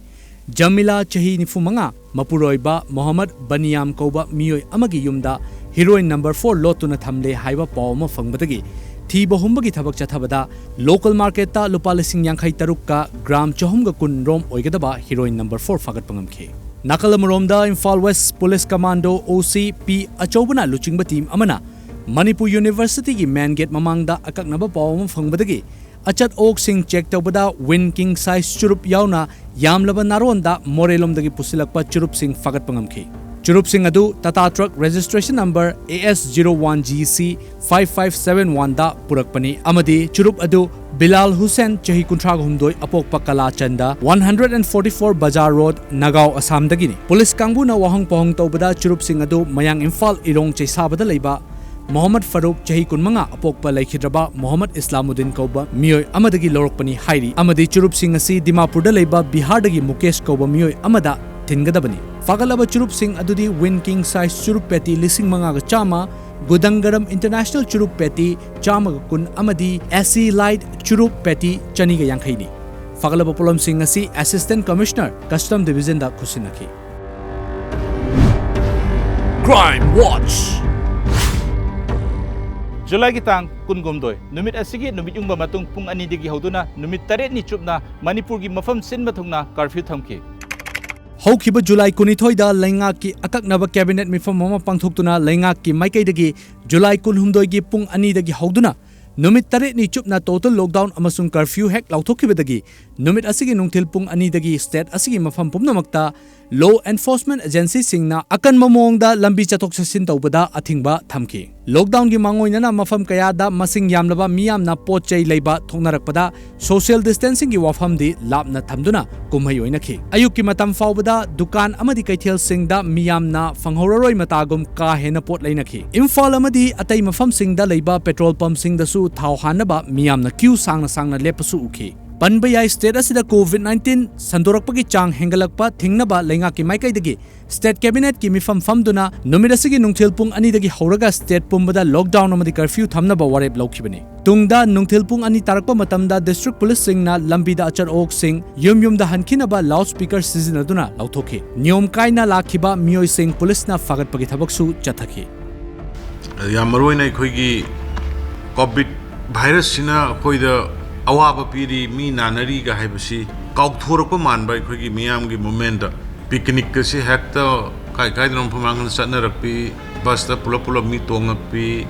ꯖꯃꯤꯂꯥ, ꯆꯍꯤ ꯅꯤꯐꯨꯃꯉꯥ, ꯃꯄꯨꯔꯣꯏꯕ ꯃꯣꯍꯝꯃꯗ ꯕꯅꯤꯌꯥꯝ ꯀꯧꯕ ꯃꯤꯑꯣꯏ ꯑꯃꯒꯤ ꯌꯨꯝꯗ ꯍꯤꯔꯣꯏꯟ ꯅꯝꯕꯔ ꯐꯣꯔ ꯂꯣꯠꯇꯨꯅ ꯊꯝꯂꯦ ꯍꯥꯏꯕ ꯄꯥꯎ ꯑꯃ ꯐꯪꯕꯗꯒꯤ ꯊꯤꯕ ꯍꯨꯝꯕꯒꯤ ꯊꯕꯛ ꯆꯠꯊꯕꯗ ꯂꯣꯀꯦꯜ ꯃꯥꯔꯀꯦꯠꯇ ꯂꯨꯄꯥ ꯂꯤꯁꯤꯡ ꯌꯥꯡꯈꯩ ꯇꯔꯨꯛꯀ ꯒ꯭ꯔꯥꯝ ꯆꯍꯨꯝꯒ ꯀꯨꯟ ꯔꯣꯝ ꯑꯣꯏꯒꯗꯕ ꯍꯤꯔꯣꯏꯟ ꯅꯝꯕꯔ ꯐꯣꯔ ꯐꯥꯒꯠꯄ ꯉꯝꯈꯤ꯫ ꯅꯥꯀꯜ ꯑꯃꯔꯣꯝꯗ, Imphal west police commando O C P ꯑꯆꯧꯕꯅ ꯂꯨꯆꯤꯡꯕ ꯇꯤꯝ ꯑꯃꯅ ꯃꯅꯤꯄꯨꯔ ꯌꯨꯅꯤꯚꯔꯁꯤꯇꯤꯒꯤ ꯃꯦꯟ ꯒꯦꯠ ꯃꯃꯥꯡꯗ ꯑꯀꯛꯅꯕ ꯄꯥꯎ ꯑꯃ ꯐꯪꯕꯗꯒꯤ ꯑꯆꯠ ꯑꯋꯣꯛꯁꯤꯡ ꯆꯦꯛ ꯇꯧꯕꯗ ꯋꯤꯟ ꯀꯤꯡ ꯁꯥꯏꯖ ꯆꯨꯔꯨꯞ ꯌꯥꯎꯅ ꯌꯥꯝꯂꯕ ꯅꯥꯔꯣꯟꯗ ꯃꯣꯔꯦꯂꯣꯝꯗꯒꯤ ꯄꯨꯁꯤꯜꯂꯛꯄ ꯆꯨꯔꯨꯞꯁꯤꯡ ꯐꯥꯒꯠꯄ ꯉꯝꯈꯤ꯫ ꯆꯨꯔꯨꯞꯁꯤꯡ ꯑꯗꯨ Tata truck registration number A S zero one G C five five seven one ꯗ ꯄꯨꯔꯛꯄꯅꯤ ꯑꯃꯗꯤ ꯆꯨꯔꯨꯞ ꯑꯗꯨ ꯕꯤꯂꯥꯜ ꯍꯨꯁꯦꯟ, ꯆꯍꯤ ꯀꯨꯟꯊ꯭ꯔꯥꯒ ꯍꯨꯝꯗꯣꯏ, ꯑꯄꯣꯛꯄ ꯀꯂꯥꯆꯟꯗ, one hundred and forty four ꯕꯖꯥꯔ ꯔꯣꯗ, ꯅꯥꯒꯥꯎ, ꯑꯁꯥꯝꯗꯒꯤꯅꯤ꯫ ꯄꯨꯂꯤꯁ ꯀꯥꯡꯕꯨꯅ ꯋꯥꯍꯪ ꯄꯥꯎꯍꯪ ꯇꯧꯕꯗ ꯆꯨꯔꯨꯞꯁꯤꯡ ꯑꯗꯨ ꯃꯌꯥꯡ ꯏꯝꯐꯥꯜ ꯏꯔꯣꯡ ꯆꯩꯁꯥꯕꯗ ꯂꯩꯕ ꯃꯣꯍꯝꯃꯗ ꯐꯥꯔꯨꯛ, ꯆꯍꯤ ꯀꯨꯟꯃꯉꯥ, ꯑꯄꯣꯛꯄ ꯂꯩꯈꯤꯗ꯭ꯔꯕ ꯃꯣꯍꯝꯃꯗ ꯏꯁꯂꯥꯃꯨꯗꯤꯟ ꯀꯧꯕ ꯃꯤꯑꯣꯏ ꯑꯃꯗꯒꯤ ꯂꯧꯔꯛꯄꯅꯤ ꯍꯥꯏꯔꯤ ꯑꯃꯗꯤ ꯆꯨꯔꯨꯞꯁꯤꯡ ꯑꯁꯤ ꯗꯤꯃꯥꯄꯨꯔꯗ ꯂꯩꯕ ꯕꯤꯍꯥꯔꯗꯒꯤ ꯃꯨꯀꯦꯁ ꯀꯧꯕ ꯃꯤꯑꯣꯏ ꯑꯃꯗ ꯊꯤꯟꯒꯗꯕꯅꯤ꯫ ꯐꯥꯒꯠꯂꯕ ꯆꯨꯔꯨꯞꯁꯤꯡ ꯑꯗꯨꯗꯤ ꯋꯤꯟ ꯀꯤꯡ ꯁꯥꯏꯖ ꯆꯨꯔꯨꯞ ꯄꯦꯇꯤ ꯂꯤꯁꯤꯡ ꯃꯉꯥꯒ ꯆꯥꯝꯃ, ꯒꯨꯗꯪꯒꯔꯝ ꯏꯟꯇꯔꯅꯦꯁꯅꯦꯜ ꯆꯨꯔꯨꯞ ꯄꯦꯇꯤ ꯆꯥꯝꯃꯒ ꯀꯨꯟ ꯑꯃꯗꯤ ꯑꯦꯁꯤ ꯂꯥꯏꯠ ꯆꯨꯔꯨꯞ ꯄꯦꯇꯤ ꯆꯅꯤꯒ ꯌꯥꯡꯈꯩꯅꯤ꯫ ꯐꯥꯒꯠꯂꯕ ꯄꯣꯠꯂꯝꯁꯤꯡ ꯑꯁꯤ ꯑꯦꯁꯤꯁꯇꯦꯟꯠ ꯀꯃꯤꯁꯅꯔ ꯀꯁꯇꯝ ꯗꯤꯕꯤꯖꯟꯗ ꯈꯨꯠꯁꯤꯟꯅꯈꯤ꯫ Crime Watch꯫ ꯖꯨꯂꯥꯏꯒꯤ ꯇꯥꯡ ꯀꯨꯟꯍꯨꯝꯗꯣꯏ, ꯅꯨꯃꯤꯠ ꯑꯁꯤꯒꯤ ꯅꯨꯃꯤꯠ ꯌꯨꯡꯕ ꯃꯇꯨꯡ ꯄꯨꯡ ꯑꯅꯤꯗꯒꯤ ꯍꯧꯗꯨꯅ ꯅꯨꯃꯤꯠ ꯇꯔꯦꯠꯅꯤ ꯆꯨꯞꯅ ꯃꯅꯤꯄꯨꯔꯒꯤ ꯃꯐꯝ ꯁꯤꯟꯕ ꯊꯨꯡꯅ ꯀꯔꯐ꯭ꯌꯨ ꯊꯝꯈꯤ꯫ ꯍꯧꯈꯤꯕ ꯖꯨꯂꯥꯏ ꯀꯨꯟꯅꯤꯊꯣꯏꯗ ꯂꯩꯉꯥꯛꯀꯤ ꯑꯀꯛꯅꯕ ꯀꯦꯕꯤꯅꯦꯠ ꯃꯤꯐꯝ ꯑꯃ ꯄꯥꯡꯊꯣꯛꯇꯨꯅ ꯂꯩꯉꯥꯛꯀꯤ ꯃꯥꯏꯀꯩꯗꯒꯤ ꯖꯨꯂꯥꯏ ꯀꯨꯟꯍꯨꯝꯗꯣꯏꯒꯤ ꯄꯨꯡ ꯑꯅꯤꯗꯒꯤ ꯍꯧꯗꯨꯅ ꯅꯨꯃꯤꯠ ꯇꯔꯦꯠꯅꯤ ꯆꯨꯞꯅ total lockdown ꯑꯃꯁꯨꯡ curfew ꯍꯦꯛ ꯂꯥꯎꯊꯣꯛꯈꯤꯕꯗꯒꯤ ꯅꯨꯃꯤꯠ ꯑꯁꯤꯒꯤ ꯅꯨꯡꯊꯤꯜ ꯄꯨꯡ ꯑꯅꯤꯗꯒꯤ state ꯑꯁꯤꯒꯤ ꯃꯐꯝ ꯄꯨꯝꯅꯃꯛꯇ law enforcement agencyꯁꯤꯡꯅ ꯑꯀꯟꯕ ꯃꯑꯣꯡꯗ ꯂꯝꯕꯤ ꯆꯠꯊꯣꯛ ꯆꯠꯁꯤꯟ ꯇꯧꯕꯗ ꯑꯊꯤꯡꯕ ꯊꯝꯈꯤ꯫ Lockdownꯒꯤ ꯃꯥꯡꯑꯣꯏꯅꯅ ꯃꯐꯝ ꯀꯌꯥꯗ ꯃꯁꯤꯡ ꯌꯥꯝꯂꯕ ꯃꯤꯌꯥꯝꯅ ꯄꯣꯠ ꯆꯩ ꯂꯩꯕ ꯊꯣꯛꯅꯔꯛꯄꯗ social distancingꯒꯤ ꯋꯥꯐꯝꯗꯤ ꯂꯥꯞꯅ ꯊꯝꯗꯨꯅ ꯀꯨꯝꯍꯩ ꯑꯣꯏꯅꯈꯤ꯫ ꯑꯌꯨꯛꯀꯤ ꯃꯇꯝ ꯐꯥꯎꯕꯗ ꯗꯨꯀꯥꯟ ꯑꯃꯗꯤ ꯀꯩꯊꯦꯜꯁꯤꯡꯗ ꯃꯤꯌꯥꯝꯅ ꯐꯪꯍꯧꯔꯔꯣꯏ ꯃꯇꯥꯒꯨꯝ ꯀꯥ ꯍꯦꯟꯅ ꯄꯣꯠ ꯂꯩꯅꯈꯤ꯫ ꯏꯝꯐꯥꯜ ꯑꯃꯗꯤ ꯑꯇꯩ ꯃꯐꯝꯁꯤꯡꯗ ꯂꯩꯕ petrol pumpꯁꯤꯡꯗꯁꯨ ꯊꯥꯎ ꯍꯥꯟꯅꯕ ꯃꯤꯌꯥꯝꯅ queue ꯁꯥꯡꯅ ꯁꯥꯡꯅ ꯂꯦꯞꯄꯁꯨ ꯎꯈꯤ꯫ ꯄꯟꯕ ꯌꯥꯏ, state ꯑꯁꯤꯗ COVID nineteen ꯁꯟꯗꯣꯔꯛꯄꯒꯤ ꯆꯥꯡ ꯍꯦꯟꯒꯠꯂꯛꯄ ꯊꯤꯡꯅꯕ ꯂꯩꯉꯥꯛꯀꯤ ꯃꯥꯏꯀꯩꯗꯒꯤ state cabinetꯀꯤ ꯃꯤꯐꯝ ꯐꯝꯗꯨꯅ ꯅꯨꯃꯤꯠ ꯑꯁꯤꯒꯤ ꯅꯨꯡꯊꯤꯜ ꯄꯨꯡ ꯑꯅꯤꯗꯒꯤ ꯍꯧꯔꯒ state ꯄꯨꯝꯕꯗ lockdown ꯑꯃꯗꯤ curfew ꯊꯝꯅꯕ ꯋꯥꯔꯦꯞ ꯂꯧꯈꯤꯕꯅꯤ꯫ ꯇꯨꯡꯗ ꯅꯨꯡꯊꯤꯜ ꯄꯨꯡ ꯑꯅꯤ ꯇꯥꯔꯛꯄ ꯃꯇꯝꯗ district policeꯁꯤꯡꯅ ꯂꯝꯕꯤꯗ ꯑꯆꯠ ꯑꯋꯣꯛꯁꯤꯡ, ꯌꯨꯝ ꯌꯨꯝꯗ ꯍꯟꯈꯤꯅꯕ loudspeaker ꯁꯤꯖꯤꯟꯅꯗꯨꯅ ꯂꯧꯊꯣꯛꯈꯤ꯫ ꯅꯤꯌꯣꯝ ꯀꯥꯏꯅ ꯂꯥꯛꯈꯤꯕ ꯃꯤꯑꯣꯏꯁꯤꯡ policeꯅ ꯐꯥꯒꯠꯄꯒꯤ ꯊꯕꯛꯁꯨ ꯆꯠꯊꯈꯤ꯫ ꯌꯥꯝ ꯃꯔꯨꯑꯣꯏꯅ ꯑꯩꯈꯣꯏꯒꯤ COVID virusꯁꯤꯅ ꯑꯩꯈꯣꯏꯗ ꯑꯋꯥꯕ ꯄꯤꯔꯤ, ꯃꯤ ꯅꯥꯅꯔꯤꯒ ꯍꯥꯏꯕꯁꯤ ꯀꯥꯎꯊꯣꯔꯛꯄ ꯃꯥꯟꯕ ꯑꯩꯈꯣꯏꯒꯤ ꯃꯤꯌꯥꯝꯒꯤ movementꯇ꯫ Picnicꯀꯁꯤ ꯍꯦꯛꯇ ꯀꯥꯏ ꯀꯥꯏꯗꯅꯣ ꯃꯐꯝ ꯃꯥꯡꯗ ꯆꯠꯅꯔꯛꯄꯤ, busꯇ ꯄꯨꯂꯞ ꯄꯨꯂꯞ ꯃꯤ ꯇꯣꯡꯉꯛꯄꯤ,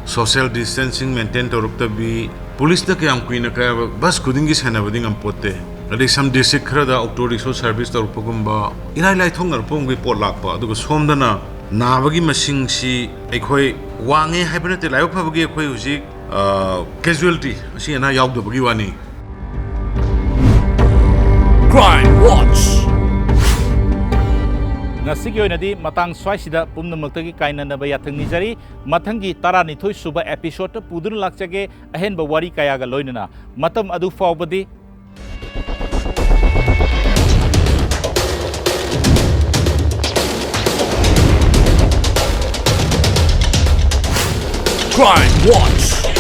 social distancing maintain ꯇꯧꯔꯛꯇꯕꯤ, policeꯅ ꯀꯌꯥꯝ ꯀꯨꯏꯅ ꯀꯌꯥ bus ꯈꯨꯗꯤꯡꯒꯤ ꯁꯦꯟꯅꯕꯗꯤ ꯉꯝꯄꯣꯠꯇꯦ꯫ ꯑꯗꯩ some district ꯈꯔꯗ auto rickshaw service ꯇꯧꯔꯛꯄꯒꯨꯝꯕ, ꯏꯔꯥꯏ ꯂꯥꯏꯊꯣꯛꯅꯔꯛꯄꯒꯨꯝꯕꯒꯤ ꯄꯣꯠ ꯂꯥꯛꯄ, ꯑꯗꯨꯒ ꯁꯣꯝꯗꯅ ꯅꯥꯕꯒꯤ ꯃꯁꯤꯡꯁꯤ ꯑꯩꯈꯣꯏ ꯋꯥꯡꯉꯦ ꯍꯥꯏꯕ ꯅꯠꯇꯦ, ꯂꯥꯏꯕꯛ ꯐꯕꯒꯤ ꯑꯩꯈꯣꯏ ꯍꯧꯖꯤꯛ, ꯑ, casualty, ꯑꯁꯤ ꯑꯅꯥ ꯌꯥꯎꯗꯕꯒꯤ ꯋꯥꯅꯤ꯫ Crime Watch꯫ ꯉꯁꯤꯒꯤ ꯑꯣꯏꯅꯗꯤ ꯃꯇꯥꯡ ꯁ꯭ꯋꯥꯏꯁꯤꯗ ꯄꯨꯝꯅꯃꯛꯇꯒꯤ ꯀꯥꯏꯅꯅꯕ ꯌꯥꯊꯪ ꯅꯤꯖꯔꯤ꯫ ꯃꯊꯪꯒꯤ ꯇꯔꯥꯅꯤꯊꯣꯏ ꯁꯨꯕ episodeꯇ ꯄꯨꯗꯨꯅ ꯂꯥꯛꯆꯒꯦ ꯑꯍꯦꯟꯕ ꯋꯥꯔꯤ ꯀꯌꯥꯒ ꯂꯣꯏꯅꯅ꯫ ꯃꯇꯝ ꯑꯗꯨ ꯐꯥꯎꯕꯗꯤ Crime Watch꯫